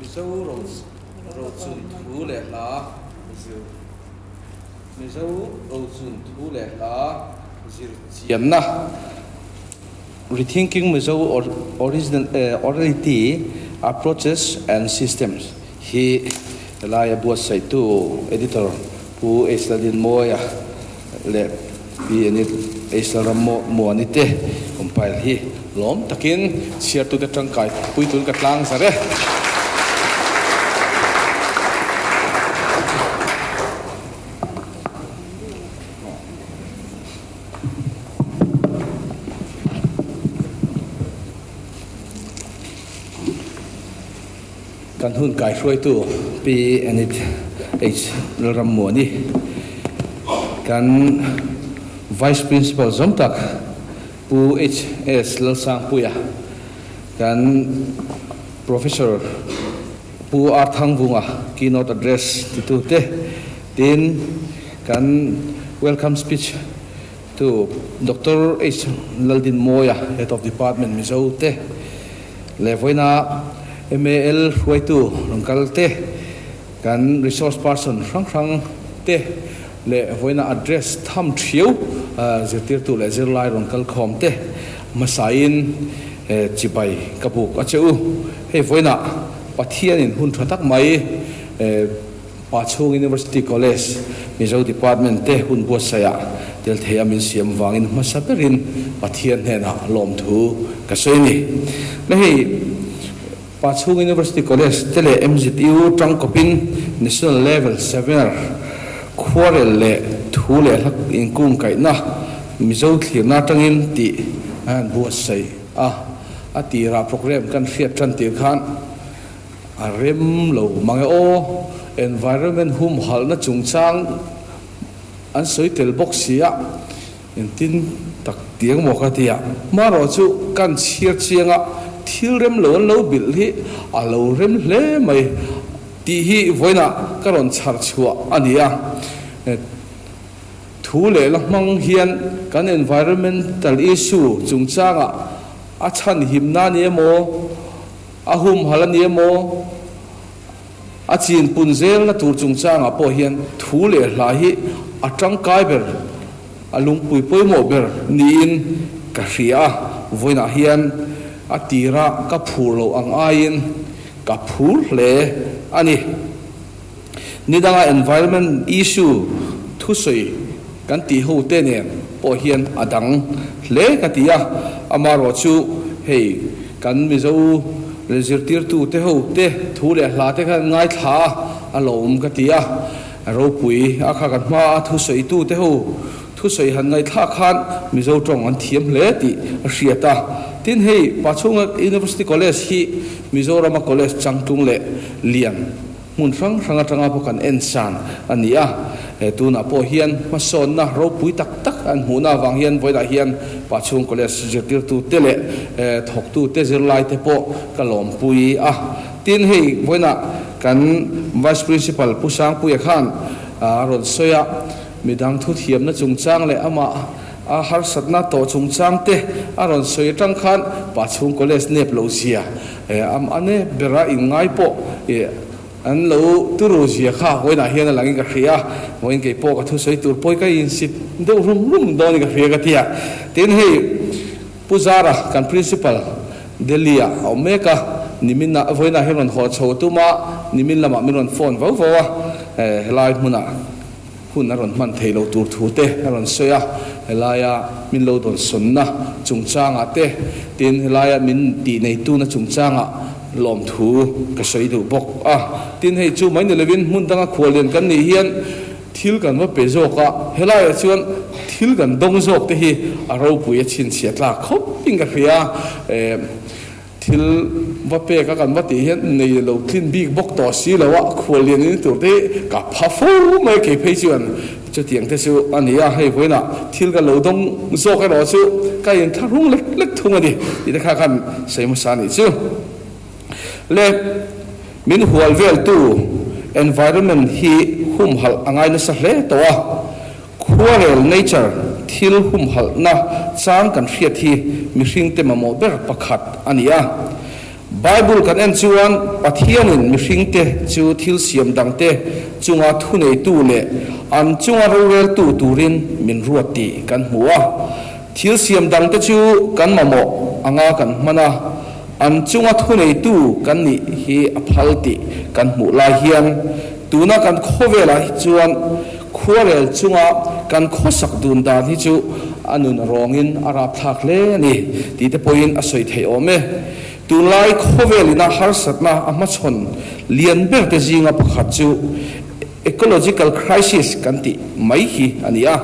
Mizo rochun thu leh hla zir. Mizo rochun thu leh hla zir chianna, Rethinking Mizo Orality Approaches and Systems hi Helaia buatsaihtu Editor Pu H Lalrinmawia leh Pi Enid H Lalrammuani te compile hi lawm takin chhiartute tangkai pui tun ka tlang zar e. Kan hun kaihruaitu Pi Enid H. Lalrammuani, kan Vice Principal zawm tak Pu HS Lalsangpuia, kan Professor Pu R. Thangvunga keynote address titute, tin kan welcome speech tu Doctor H. Laldinmawia, Head of Department Mizo te leh vawiina MAL hruaitu rawn kal te, kan resource person hrang hrang te leh vawiina address tham thiau zirtirtu leh zirlai rawn kal khawm te hmasain chibai ka buk a che u. Hei vawiina Pathianin hun tha tak mai Pachhung University College Mizo Department te hun buatsaihah tel thei a min siam vangin hmasa berin Pathian hnenah lawmthu ka sawi a ni. Le hei Pachhung University College te leh MZU tangkawpin National Level Seminar khuarel leh thu leh hla inkungkaihna Mizo thlirna atangin tih an han buatsaih a, a tirah program kan hriat tan tir khan A rem lo mang e aw, environment humhalhna chungchang an sawi tel bawk si a, engtin tak tiang maw ka ti a, hmarawh chu kan chhiar chiang a, thil rem lo an lo bilh hi a lo rem hle mai tih hi vawiinah ka rawn chhar chhuah a ni a. Thu leh la hmang hian kan environmental issue chungchangah a chhan himna ni emaw, A humhalh a ni emaw, a chin pun zelna tur chungchangah pawh hian thu leh hla hi a tangkai ber, a lungpui pawimawh ber niin ka hria a. Vawiinah hian a tira ka phur loh ang aiin ka phur hle a ni. Ni danga environment issue thusawi kan tih ho te nen pawh hian a dang hle ka ti a, amaherawh chu hei kan Mizo zirtirtu te ho te thu leh hla te khan ngaithla a, a lawm ka ti a, ropui a kha kan hma a thusawi tu te ho thusawi han ngaihthlak khan Mizo tawng an thiam hle tih a hriat a, tin hei Pachhunga University College hi Mizorama college changtlung leh lian Hmun hrang hrang atanga pawh kan en san a ni a, he tunah pawh hian hmasawnna ropui tak tak an hmuhna avang hian vawiinah hian Pachhung College zirtirtute leh thawktute zirlaite pawh ka lawmpui a. Tin, hei vawiinah kan Vice Principal Pu Sangpuia khan a rawn sawi a, midang thuthiamna chungchang leh amah a harsatna tawh chungchang te a rawn sawi atang khan Pachhung College nep lo zia A ne bera inngai pawh an lo turu zia kha vawiinah hian a langin ka hria a, vawiin kei pawh ka thusawi tur pawi ka insit deuh rum rum dawnin ka hria ka ti a. Tin hei Pu Zara kan Principal Delhi ah a awm mek a, nimin ah vawiinah hian rawn haw chho tum a, nimin lamah min rawn phone vau vau a, helai hmunah Hun a rawn hman thei lo tur thu te a rawn sawi a, helaia min lo dawnsawnna chungchangah te, tin helaia min tih neituna chungchangah lawmthu ka sawi duh bawk a. Tin hei chu mai ni lovin hmun danga khuallian kan nih hian thil kan va pe zawk a, helaiah chuan thil kan dawng zawk te hi a ropui a chhinchhiah tlak khawp in ka hria. Thil va pek a kan va tih hian nei lo tlin bik bawk tawh si lo a, khuallian in tur te hi ka pha fo mai kei phei chuan chutiang te chu a ni a, hei vawiinah thil ka lo dawng zawk erawh chu ka inthlahrung lek lek thung a ni tih te kha khan sawi hmasa a nih chu. Le min hual veltu environment hi humhalh a ngai nasa hle tawh a, Khuarel, nature, thil humhalhna chang kan hriat hi mihringte mamawh ber pakhat a ni a. Bible kan en chuan Pathianin mihringte chu thil siam dangte chunga thuneitu leh an chunga roreltu turin min ruat tih kan hmu a. Thil siam dangte chu kan mamawh anga kan hman a. An chunga thuneitu kan nih hi a phal tih kan hmuh lai hian tuna kan khawvelah hi chuan khuarel chunga kan khawsak dun dan hi chu a nun rawngin a rapthlak hle a ni tih te pawhin a sawi theih awm e. Tunlai khawvelina harsatna a hmachhawn lian ber te zinga pakhat chu ecological crisis kan tih mai hi a ni a.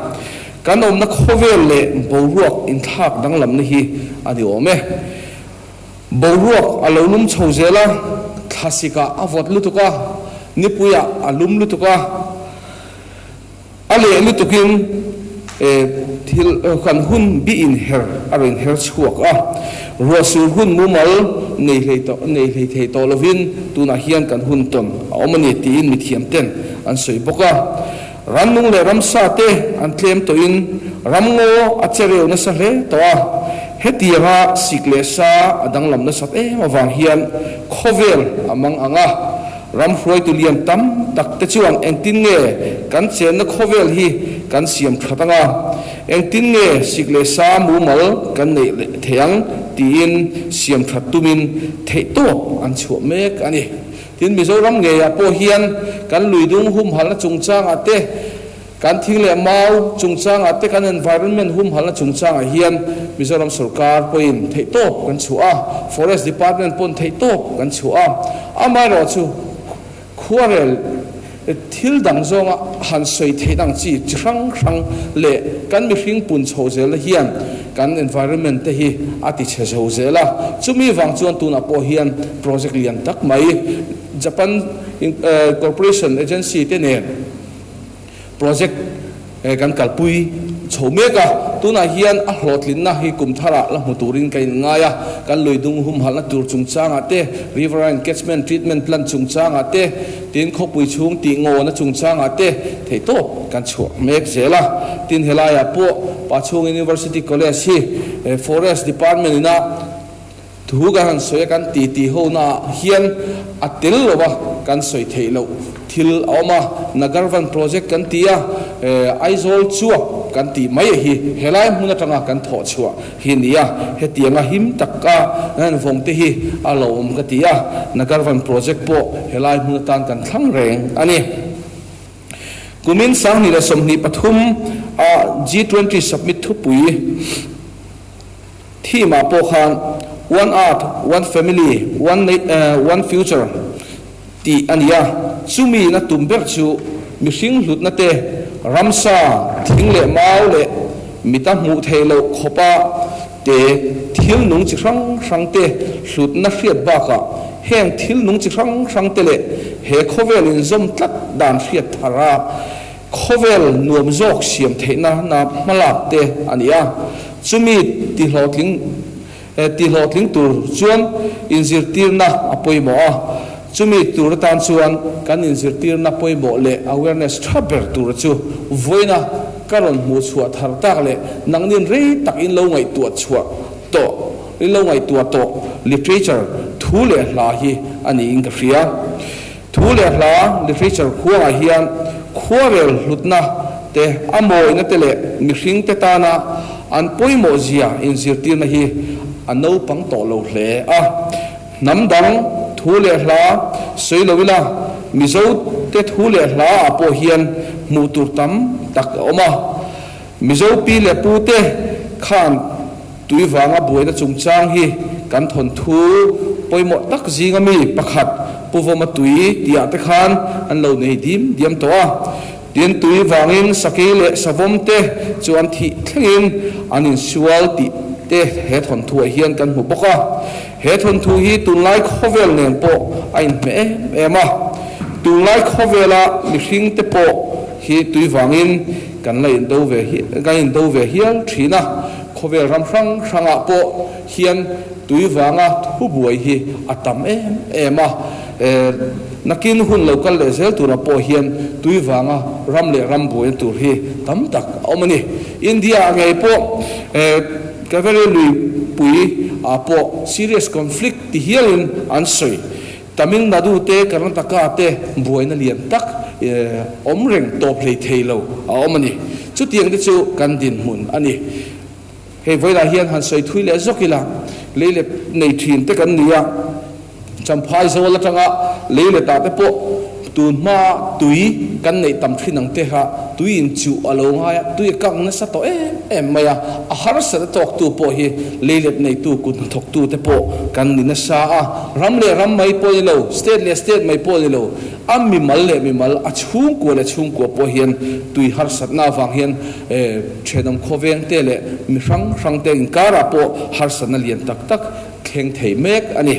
Kan awmna khawvel leh boruak inthlak danglamna hi a ni awm e. Boruak a lo lum chho zel a, thlasikah a vawt lutuk a, nipuiah a lum lutuk a, a leh lutukin thil kan hun bi inher a rawn inher chhuak a. Ruahsur hun mumal nei hlei tawh nei hlei thei tawh lovin tunah hian kan hun tawn a awm a ni tiin mithiamten an sawi bawk a. Rannung leh ramsa te an tlem tawhin ramngaw a che reu nasa hle tawh a, hetianga sik leh sa a danglam nasat em avang hian khawvel a mang ang a, ram hruaitu lian tam tak te chuan engtin nge kan chenna khawvel hi kan siam that ang a, engtin nge sik leh sa mumal kan neih leh thei ang tiin siam that tumin theihtawp an chhuah mek a ni. Tin, Mizoram ngeiah pawh hian kan luidung humhalna chungchangah te, kan thing leh mau chungchangah te, kan environment humhalna chungchangah hian Mizoram sorkar pawhin theihtawp kan chhuah a, Forest Department pawn theihtawp kan chhuah a. Amaherawhchu, khuarel thil dang zawnga han sawi theih ang chi chi hrang hrang leh kan mihring pun chho zelna hian kan environment te hi a ti chhe zo zel a, chumi vang chuan tunah pawh hian project lian tak mai Japan Corporation Agency te nen project kan kalpui chho mek a, tunah hian a hlawhtlinna hi kum tharah la hmu turin ka inngai a, kan luidung humhalhna tur chungchangah te, riverine catchment treatment plant chungchangah te, tin khawpui chhung tih ngawna chungchangah te theihtawp kan chhuah mek zel a. Tin helaiah pawh Pachhung University College hi Forest Department ina Thu kan han sawi a kan ti tih ho naah hian a tel lo a kan sawi theih loh thil a awm a, Nagarvan project kan ti a, Aizawl chuak kan tih mai a hi helai hmun atanga kan thawh chhuah hi ni a, hetianga him taka kan vawng te hi a lo awm ka ti a, Nagarvan project pawh helai hmun atan kan thlang reng a ni. Kumin 2023 a G20 Summit thupui. Theme ah pawh khan One Earth, One Family, One One Future tih a ni a, chumi in a tum ber chu mihring hlutna te, ramsa, thing leh mau leh mita hmuh theih loh khawpa te thil nung chi hrang hrang te hlutna hriat bakah heng thil nung chi hrang hrang te leh he khawvel inzawm tlat dan hriat thar a Khawvel nuam zawk siam theihna na hmalak te a ni a, chumi tihlawhtling tihlawhtling tur chuan inzirtirna a pawimawh a, chumi tur atan chuan kan inzirtirna pawimawh leh awareness tha ber tur chu vawiina ka rawn hmuh chhuah thar tak leh nangnin rei tak in lo ngaihtuah chhuah tawh in lo ngaihtuah tawh literature thu leh hla hi a niin ka hria. Thu leh hla, literature, khuangah hian khuarel hlutna te, a mawina te leh mihring te tana an pawimawh zia inzirtirna hi a naupang tawh lo hle a. Hnam dang thu leh hla sawi lo ila, Mizo te thu leh hla ah pawh hian hmuh tur tam tak a awm a. Mizo pi leh pu te khan tui vanga buaina chungchang hi kan thawnthu pawimawh tak zinga mi pakhat Pu Vawma tui tihah te khan an lo nei dim diam tawh a. Tin, tui vangin sakei leh savawm te chu an thih thlengin an insual tih te he thawnthuah hian kan hmu bawk a. He thawnthu hi tunlai khawvel nen pawh a inhmeh em em a. Tunlai khawvela mihring te pawh hi tui vangin Kan la indo ve hi kan indo ve hial thin a, khawvel ram hrang hrangah pawh hian tui vanga thu buai hi a tam em em a, nakin hun lo kal leh zel turah pawh hian tui vanga ram leh ram buaina tur hi tam tak a awm a ni. India ah ngei pawh Kaveri lui pui ah pawh serious conflict ti hialin an sawi. Tamil Nadu te, Karnataka te buaina lian tak awm reng tawp hlei thei lo a awm a ni. Chutiang te chu kan dinhmun a ni. Hei vawilah hian han sawi thui leh zawk ila, leilet nei thin te kan ni a, Champhai zawl atanga leiletah te pawh tun hmaa tui kan neih tam thin ang te kha tui in chuh a lo ngai a, tui a kang nasa tawh em em mai a, a harsat a tawktu pawh hi leilet neitu kut hnathawktu te pawh kan ni nasa a, ram leh ram mai pawh ni lo, state leh state mai pawh ni lo, a mimal leh mimal, a chhungkua leh chhungkua pawh hian tui harsatna avang hian thenawm khawveng te leh mi hrang hrang te inkarah pawh harsatna lian tak tak thleng thei mek a ni.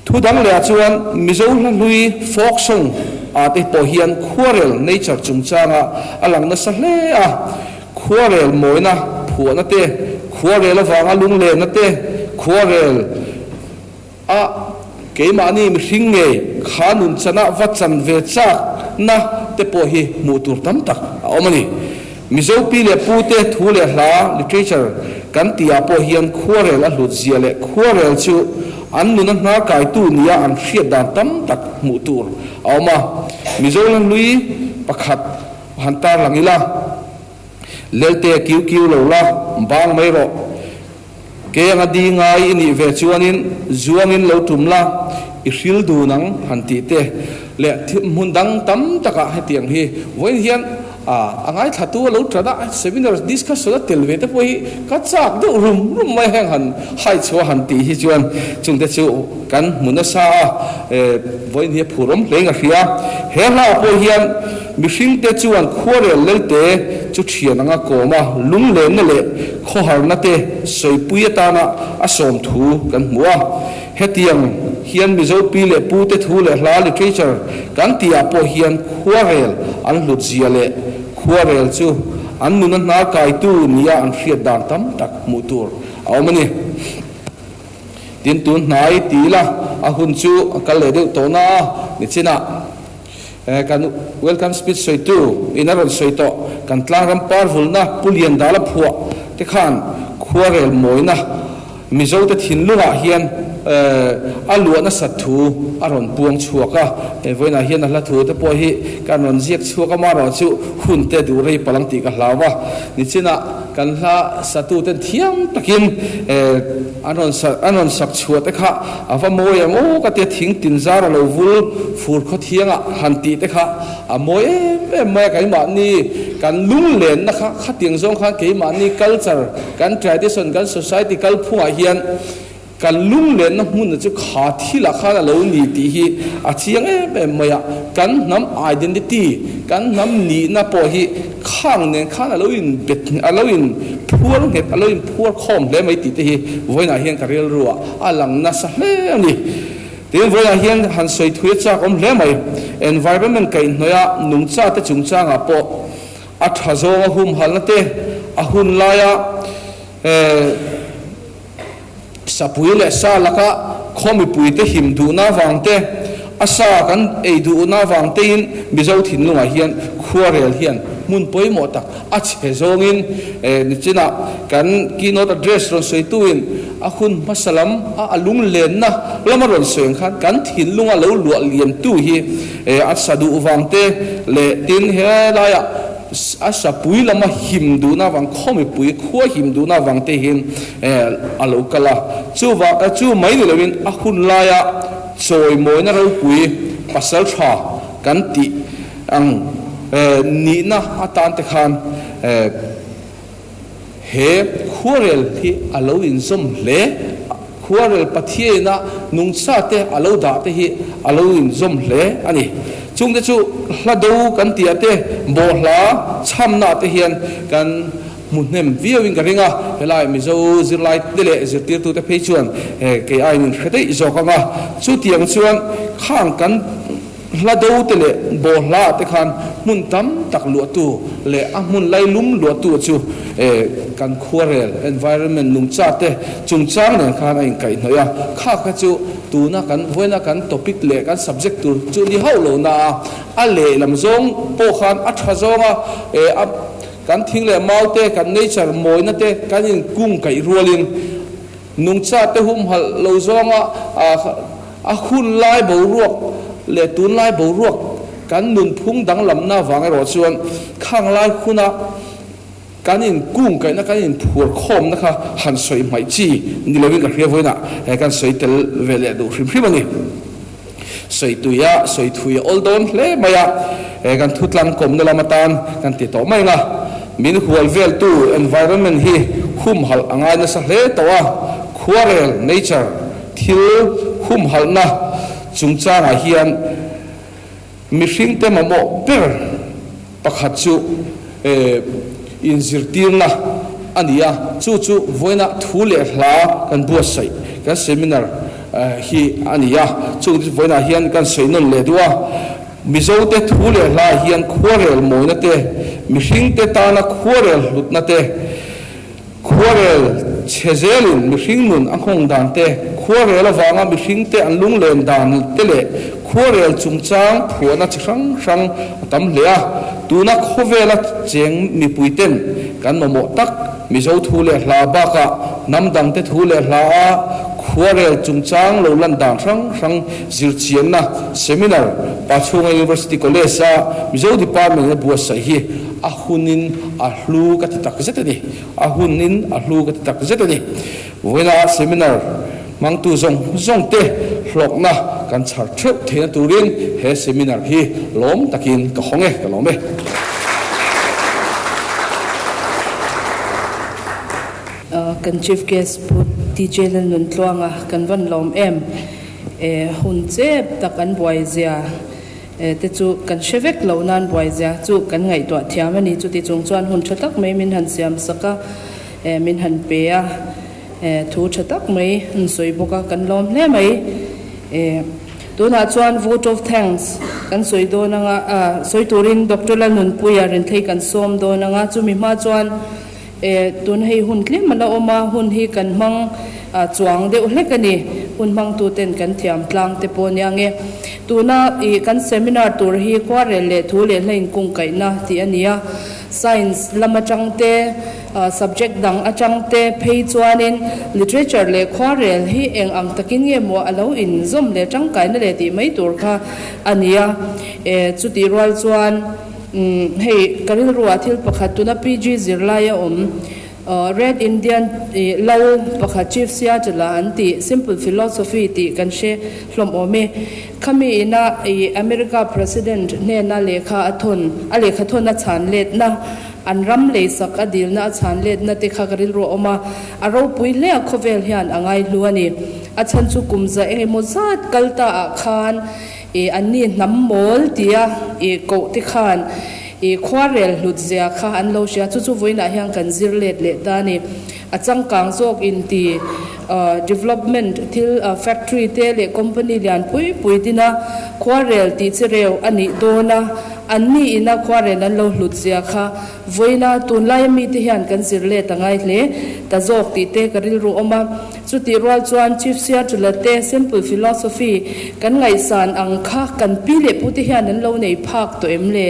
Thu dang lehah chuan Mizo hla hlui folk song ah te pawh hian khuarel nature chungchanga a lang nasa hle a, khuarel mawina phuahna te, khuarel avanga lunglenna te, khuarel a keimahni mihring ngei kha nunchana va chan ve chakna te pawh hi hmuh tur tam tak a awm a ni. Mizo pi leh pu te thu leh hla, literature, kan tihah pawh hian khuarel a hlut zia leh khuarel chu an nuna hnar kaitu nia an hriat dan tam tak hmuh tur a awm a. Mizo hla hlui pakhat han tarlang ila, Lelte kiu kiu lo la, bang mai rawh. Kei anga di ngai i nih ve chuanin zuangin lo tum la, i hril dun ang han tih te leh hmun dang tam takah hetiang hi vawiin hian a ngaithlatu a lo tan a, seminar discussion a tel ve te pawh hi ka chak deuh rum rum mai heng han haichhuah han tih hi chuan chungte chu kan hmu nasa a, vawiin hi a phurawm hle in a hria. He hlaah pawh hian Mihringte chuan khuarel lelte chu thian anga kawm a, lunglenna leh khawharna te sawipui atana a sawm thu kan hmu a. Hetiang hian Mizo pi leh pu te thu leh hla literature kan tihah pawh hian khuarel an hlut zia leh khuarel chu an nuna hnar kaitu nia an hriat dan tam tak hmuh tur a awm a ni. Tin, tun hnai ti ila a hun chu a kal leh deuh tawh na a, nichinah. Kan welcome speech sawitu in a rawn sawi tawh, kan tlangram par vulna Pu Liandala phuah te khan khuarel mawina Mizote thinlungah hian a luah nasat thu a rawn puang chhuak a. He vawiinah hian a hla thu te pawh hi kan rawn ziak chhuak a, amaherawh chu hun te duh rei palh ang tih ka hlau a. Nichinah kan hla satuten thiam takin an rawn an rawn sak chhuah te kha A va mawi ang aw ka tia thing tin zar a lo vul fur khaw thiang ah han tih te kha a mawi em em mai a keimahni kan lunglenna kha khatiang zawng khan keimahni culture kan tradition kan society kalphung ah hian kan lunglenna hmun chu kha thil ah khan a lo ni tih hi a chiang em em mai a kan hnam identity kan hnam nihna pawh hi Khang nen khan a lo in bet, a lo in phuar nghet, a lo in phuar khawm hle mai tih te hi vawiinah hian ka rilruah a lang nasa hle a ni. Tin, vawiinah hian han sawi thui a chak awm hle mai. Environment kaihhnawih a nungcha te chungchangah pawh a tha zawnga humhalna te, a hun laia Sapui leh sa laka khaw mipuite him duhna avang te, a sa kan ei duhna avang tein Mizo thinlungah hian khuarel hian hmun pawimawh tak a chhe zawngin nichinah kan keynote address rawn sawituin a hun hmasa lam a a lunglenna lama rawn sawi ang khan kan thinlunga lo luah liamtu hi a sa duh vang te leh tin helaiah A sapui lama him duhna avang, khaw mipui khua him duhna avang te hian a lo kal a. Chuvang chu mai ni loin a hun laia chawimawina ropui pasal tha kan tih ang nihna atan te khan he khuarel hi a lo inzawm hle. Khuarel Pathiaina nungcha te a lo dah te hi a lo inzawm hle a ni. Chungte chu hla do kan tih ah te, bawhhla chhamna ah te hian kan hmu hnem viau in ka ring a, helai Mizo zirlai te leh zirtirtu te phei chuan kei aiin in hre daih zawk ang a. Chutiang chuan khang kan Hla do te leh bawhhla ah te khan hmun tam tak luahtu leh a hmun lailum luahtu chu kan khuarel, environment, nungcha te chungchang nen khan a inkaihhnawih a. Kha kha chu tuna kan vawiina kan topic leh kan subject tur chu ni hauh lo na a, a lehlam zawng pawh khan a tha zawnga a kan thing leh mau te, kan nature mawina te kan inkung kaih rualin Nungcha te humhalh lo zawnga a hun lai boruak leh tunlai boruak kan nunphung danglamna vang erawh chuan khang lai huna Kan in kung kaihna kan in phur khawmna kha han sawi hmaih chi ni lovin ka hria vawiinah he kan sawi tel ve leh duh hrim hrim a ni. Sawi tui a, sawi thui a awl dawn hle mai a, he kan thutlang kawmna lam atan kan ti tawh mai ang a. Min hual veltu environment hi humhalh a ngai nasa hle tawh a, khuarel, nature, thil humhalhna chungchangah hian Mihringte mamawh ber pakhat chu inzirtirna a ni a, chu chu vawiinah thu leh hla kan buatsaih kan seminar hi a ni a, chung chu vawiinah hian kan sawi nawn leh duh a. Mizote thu leh hlaah hian khuarel mawina te, mihringte tana khuarel hlutna te, Khuarel chhe zelin mihring nun a nghawng dan te, khuarel avanga mihringte an lunglen dan te leh khuarel chungchang phuahna chi hrang hrang a tam hle a. Tuna khawvela cheng mipuiten kan mamawh tak Mizo thu leh hla bakah hnam dangte thu leh hla a khuarel chungchang lo lan dan hrang hrang zirchianna seminar Pachhunga University College-a Mizo Department-a buatsaih hi A hunin a hlu ka ti tak zet a ni. A hunin a hlu ka ti tak zet a ni. Vawiina seminar hmangtu zawng zawng te hlawkna kan chhar theuh theihna turin he seminar hi lawm takin ka hawng e, ka lawm e. Kan Chief Guest Pu TJ Lalnuntluanga kan van lawm em. Hun chep tak an buai zia. Te chu kan hre vek lo nan buai zia chu kan ngaihtuah thiam a ni. Chuti chung chuan hun tha tak mai min han siam sak a, min han pe a, thu tha tak mai an sawi bawk a, kan lawm hle mai. Tunah chuan vote of thanks kan sawi dawn anga, sawi turin Doctor Lalnunpuia Rinthei kan sawm dawn anga, chumi hma chuan Tun hei hun tlem a la awm a, hun hi kan hmang chuang deuh hlek a ni. Hun hmangtuten kan thiam tlang te pawh nia nge. Tuna ih kan seminar tur hi khuarel leh thu leh hla inkungkaihna tih a ni a. Science lam atang te, subject dang atang te phei chuanin literature leh khuarel hi eng ang takin nge maw a lo inzawm leh tangkaina leh tih mai tur kha a ni a. Chutih rual chuan. Umm hei ka rilruah thil pakhat tuna PG zirlai a awm Red Indian ih lal pakhat Chief Seattle a an tih Simple Philosophy tih kan hre hlawm awm e. Khami ina ih America President hnena lehkha a thawn a lehkha thawn a chhan letna an ram leisak a dilna a chhan letna te kha ka rilru a awm a, a ropui hle a khawvel hian a ngaihlu a ni. A chhan chu kum za engemaw zat kal ta ah khan I anni hnam mawl tia i koh te khan i khuarel hlut zia kha an lo hria. Chu chu vawiinah hian kan zir let leh ta a ni. A changkang zawk inti development thil factory te leh company lian pui pui dina khuarel tih chi reu a nih dawn a, anni ina khuarel an lo hlut zia kha vawiina tunlaia mite hian kan zir let a ngai hle ta zawk tih te ka rilru awm a. Chutih rual chuan Chief Seattle-a te simple philosophy kan ngaihsan ang kha kan pi leh pute hian an lo nei phak tawh em le?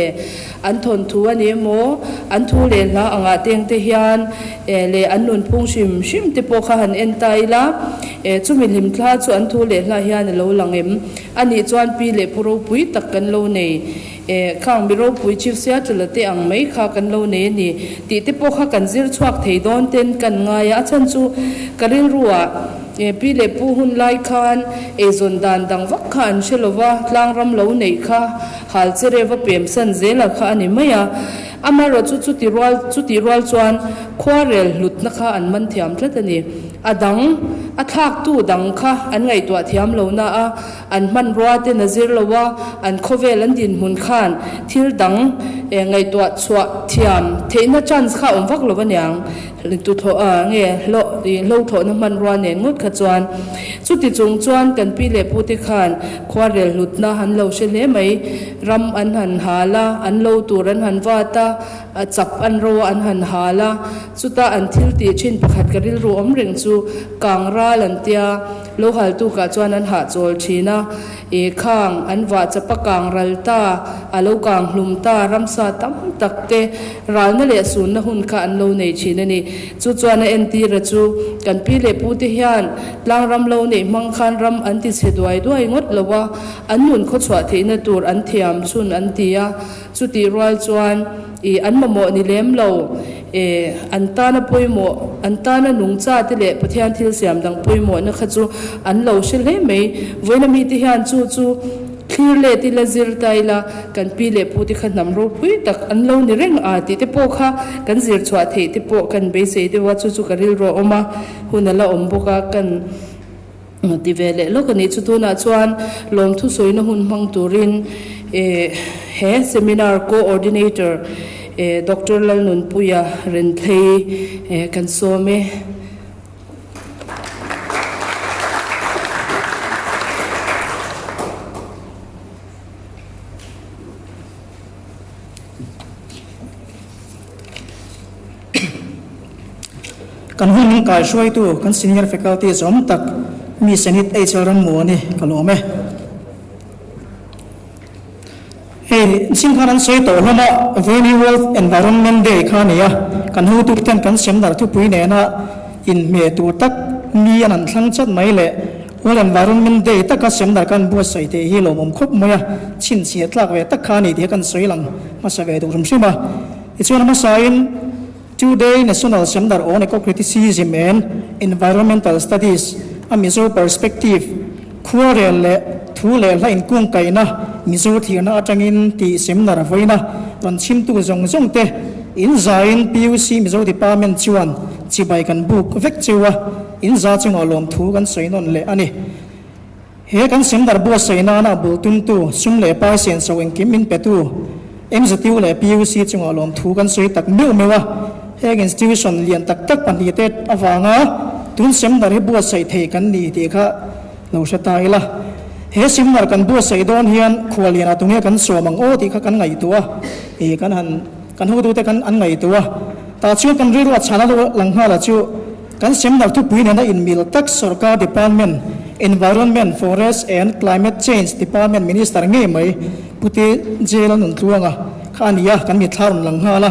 An thawnthu a ni emaw, an thu leh hla angah teng te hian leh an nunphung hrim hrim te pawh kha han en ta ila, chumi hlimthla chu an thu leh hla hian a lo lang em? A nih chuan pi leh pu ropui tak kan lo nei. Eh, khang mi ropui Chief Seattle-a te ang mai kha kan lo nei a ni tih te pawh kha kan zir chhuak thei dawn ten kan ngai a, a chhan chu ka rilruah eh pi leh pu hun lai khan eizawn dan dang vak kha an hre lo va, tlang ram lo neih kha hal che rev a pem san zel a kha a ni mai a. Amaherawh chu chuti rual chutih rual chuan khuarel hlutna kha an man thiam tlat a ni. A dang, a thlaktu dang kha an ngaihtuah thiam lo na a, An hmanrua ten a zir lo a, an khawvel an dinhmun khan thil dang ngaihtuah chhuah thiam theihna chance kha a awm vak lo aniang. Tuthlawh nge hlawh hlo thlawhna hmanrua nen ngawt kha chuan. Chuti chung chuan kan pi leh pute khan khuarel hlutna an lo hre hle mai. Ram an han hal a, an lo tur an han vat a, a chap an ro a an han hal a. Chuta an thil tih thin pakhat ka rilru awm reng chu kang ral an tia. Lo hal tukah chuan an hahchawl thin a, i khang an vah chap a kang ral ta, a lo kang hlum ta, ramsa tam tak te ralna leh sunna hun kha an lo nei thin a ni. Chu chuan a entira chu kan pi leh pu te hian tlangram lo neih hmang khan ram an ti chhe duai duai ngawt lo a, an nun khawchhuah theihna tur an thiam chhun an ti a, chutih rual chuan. Ih an mamawh ni lem lo. Eh an tana pawimawh, an tana nungcha te leh Pathian thil siam dang pawimawhna kha chu an lo hre hle mai. Vawiina mite hian chu chu thlir let ila zir ta ila kan pi leh pu te kha hnam ropui tak an lo ni reng a tih te pawh kha kan zir chhuah theih te pawh kan beisei deuh a, chu chu ka rilru a awm a, hun a la awm bawk a kan ti ve leh lawk a ni. Chu tunah chuan lawmthu sawina hun hmang turin he seminar coordinator Doctor Lalnunpuia Renthlei kan sawm e. Kan hun min kai hruaitu kan senior faculty zawm tak mi Senate HL Rammuani ka lawm e. Hei chin khan an sawi tawh hlawm a, Vawiin World Environment Day kha a ni a, kan hotute kan seminar thupui nena inhmeh tur tak mi an an thlang chat mai leh World Environment Day taka seminar kan buatsaih theih hi lawmawm khawp mai a, chhinchhiah tlak ve tak kha a ni tih kan sawi lang hmasa ve duh hrim hrim a. Tichuan a hmasain Two-day National Seminar on Eco-Criticism and Environmental Studies, A Mizo Perspective, Khuarel leh Thu leh Hla Inkungkaihna, Mizo Thlirna atangin tih seminar vawiina rawn chhimtu zawng zawng te inzaiin PUC Mizo Department chuan chibai kan buk vek cheu a, inza chungah lawmthu kan sawi nawn leh a ni. He kan seminar buatsaih nana bul tumtu sum leh pai senso engkim min petu MZU leh PUC chungah lawmthu kan sawi tak meuh meuh a, heng institution lian tak tak pahnihte avanga tun seminar hi buatsaih thei kan ni tih kha lo hre ta ila. He seminar kan buatsaih dawn hian khuallianah tunge kan sawm ang aw tih kha kan ngaihtuah a, ih kan han kan hotute kan an ngaihtuah a, tah chuan kan rilru a chhana lang nghal a chu. Kan seminar thupui nena inmil tak sorkar department, Environment, Forest and Climate Change Department Minister ngei mai Pu Te Jail a nun tluang a, kha a ni a, kan mitthla rawn lang nghal a.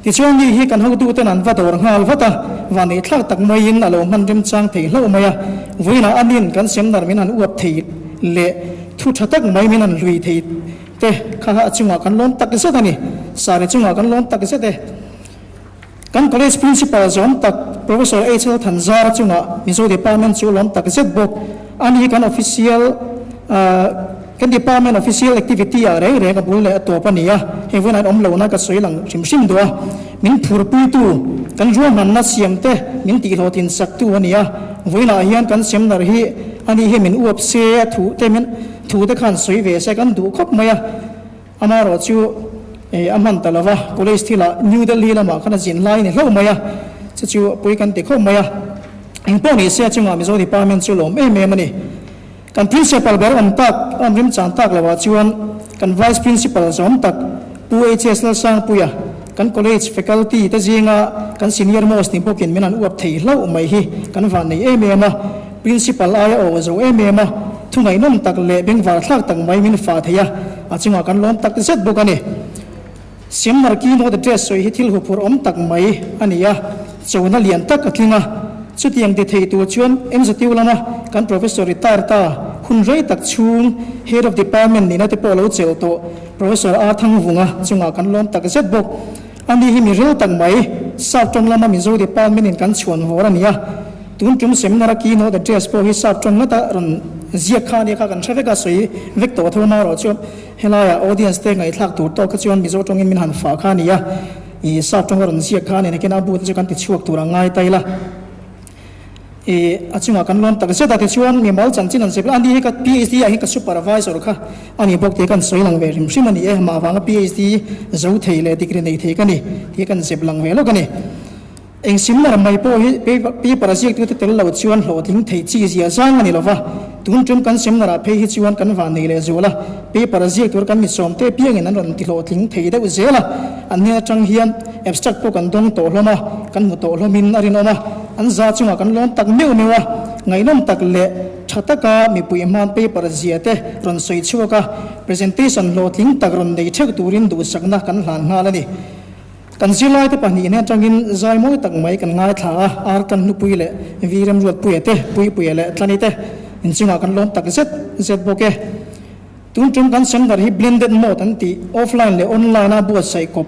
Tichuan ni hi kan hotuten an va dawr nghal vat a, vanneih thlak tak maiin a lo hman remchang thei hlauh mai a. Vawiinah anin kan seminar min han uap thei leh thu tha tak mai min han hlui thei te kha a chungah kan lawm tak zet a ni. Sari chungah kan lawm tak zet e. Kan college principal zawm tak Professor HL Thanzara chungah Mizo department chu lawm tak zet bawk. Ani hi kan official kan department official activity ah reng reng a bul leh a tawp a ni a, heng vawiin an awm lohna ka sawi lang hrim hrim duh a. Min phurpuitu, kan ruahmanna siam te min tihhlawhtlin saktu a ni a, vawiinah hian kan seminar hi ani hi min uap se a thu te min thu te khan sawi ve se kan duh khawp mai a. Amaherawh chu a hman ta lova, college thilah New Delhi lamah khan a zin lai a ni hlauh mai a, chu chu pui kan ti khawp mai a. Eng pawh ni se a chungah Mizo Department chu lawm em em a ni. Kan Principal ber awm tak, awm rimchang tak lovah chuan kan Vice Principal zawm tak Pu HS Lalsangpuia, kan college faculty te zinga kan senior most ni bawkin min han uap thei hlauh mai hi kan vannei em em a. Principal aia aw zo em em a, thu ngaihnawm tak leh bengvar thlak tak mai min fah thei a, a chungah kan lawm tak zet bawk a ni. Seminar keynote address sawi hi thil huphurh awm tak mai a ni a, chona lian tak a tling a. Chutiang ti thei tur chuan MZU lama kan Professor retire ta hun rei tak chhung Head of Department nihna te pawh lo chelh tawh Professor R Thangvunga chungah kan lawm tak zet bawk. Ani hi mi ril tak mai, South tawng lama Mizo Department in kan chhuan vawr a ni a. Tun tum seminar a keynote address pawh hi sap tawng ngata rawn ziak kha ania kha kan hre vek a, sawi vek tawh tho marawh chuan helaiah audience te ngaihthlak tur tawk kha chuan Mizo tawngin min han fah kha a ni a, ih sap tawnga rawn ziak kha a ni nakin a but chu kan ti chhuak tur ang ngai ta ila. Ih a chungah kan lawm tak zet a tichuan mimal chanchin an zep a, ani hi ka PhD ah hian ka supervisor kha a ni bawk tih kan sawi lang ve hrim hrim a ni e, mah vanga PhD zo thei leh degree nei thei ka ni tih kan zep lang ve lawk a ni. Eng similar mai pawh hi paper a ziaktute tel lo chuan hlawhtling thei chi zia zang a ni lova, tun tum kan seminar ah phei hi chuan kan van nei leh zual a, paper a ziak tur kan mi sawmte piangin an rawn ti hlawhtling thei deuh zel a, an hnen atang hian abstract pawh kan dawng tawh hlawm a, kan hmu tawh hlawmin a rinawm a, an za chungah kan lawm tak meuh meuh a, ngaihnawm tak leh tha taka mipui hman paper zia te rawn sawi chhuak a, presentation hlawhtling tak rawn nei theuh turin duhsakna kan hlan nghal a ni. Kan zirlaite pahnih hnen atangin zai mawi tak mai kan ngaithla a, ar tan hnupui leh vi remruatpuia te, puipuia leh tlani te inchungah kan lawm tak zet zet bawk e. Tun tum kan seminar hi blended mode an tih, offline leh online a buatsaih kawp.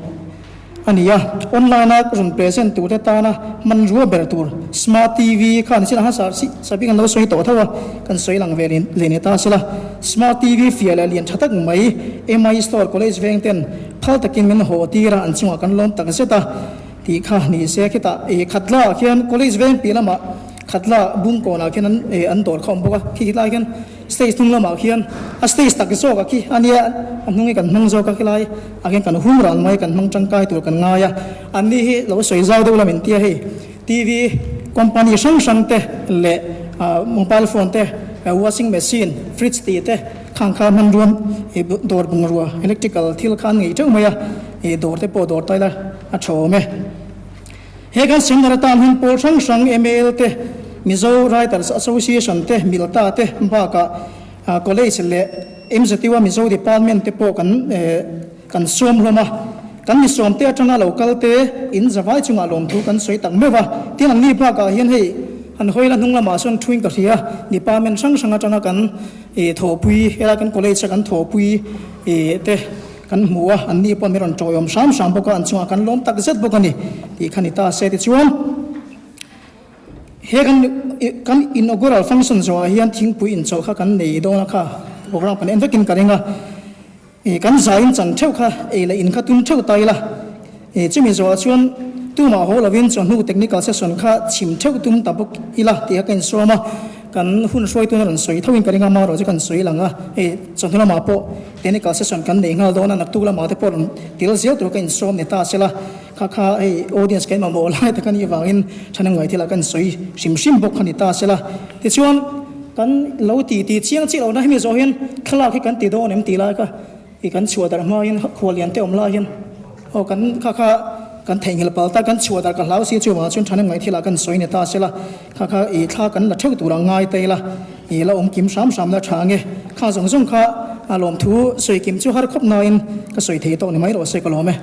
a ni a, online a rawn present tur te tana hmanrua ber tur Smart TV kha ni chin a hmasa si sabi kan lo sawi tawh tho a, kan sawi lang ve leh ni ta sela. Smart TV fiah leh lian tha tak mai MI Store College veng ten phal takin min haw tir a, an chungah kan lawm tak zet a tih kha ni se. Khitah ih Khatla ah khian College veng piah lamah Khatla Bungkawnah khian an ih an dawr kha a awm bawk a, khi khilai khian Stage hnung lamah khian a stage tak zawk a khi a nia, a hnung hi kan hmang zawk a khilai ah khian kan hum ran mai, kan hmang tangkai tur kan ngai a, an ni hi lo sawi zau deuh la min tia hei TV company hrang hrang te leh mobile phone te washing machine, fridge tih te khang kha hmanrua dawr bungrua electrical thil kha an ngei teuh mai a, ih dawr te pawh dawr taila a tha awm e. He kan seminar atan hian pawl hrang hrang MAL te, Mizo Writers Association te, Milta te bakah College leh MZU a Mizo Department te pawh kan kan sawm hlawm a. Kan mi sawmte atanga lo kal te in zavai chungah lawmthu kan sawi tak meuh a. Tin an ni bakah hian hei an hawila hnung lamah sawn thuin ka hria department hrang hrang atanga kan thawhpui helai kan college a kan thawhpui te Kan hmu a, an ni pawh min rawn tawiawm hram hram bawk a, an chungah kan lawm tak zet bawk a ni tih kha ni ta se. Tichuan, he kan kan inaugural function zawhah hian thingpui inchawlh kha kan nei dawn a kha, program kan en vekin ka ring a, ih kan zaiin chan theuh kha ei leh in kha tum theuh ta ila, ih chumi zawhah chuan tumah haw lovin chawhnu technical session kha chhim theuh tum ta bawk ila tih kha ka insawm a. Kan hun hruaituna rawn sawi tho in ka ring a, marawh chu kan sawi lang a, hei chawhnu lamah pawh technical session kan nei nghal dawn a, naktuk lamah te pawh rawn til zel tur ka insawm ni ta sela, kha kha hei audience kan mamawh lai tak a nih vangin thahnem ngai thil ah kan sawi hrim hrim bawk kha ni ta sela. Tichuan kan lo ti ti chiang chiah lohna hemi zawh hian thlalak hi kan ti dawn em tih lai kha I kan chhuah darh hma in khual lian te awm lai hian aw kan kha kha kan theihnghilh pal ta kan chhuah darh ka hlau si chuvangah chuan thahnem ngaih thilah kan sawi ni ta sela kha kha i thla kan la theuh tur ang ngai ta ila i la awm kim hram hram la tha ange kha zawng zawng kha a lawmthu sawi kim chu har khawp nain ka sawi thei tawh ni mai rawh se ka lawm e.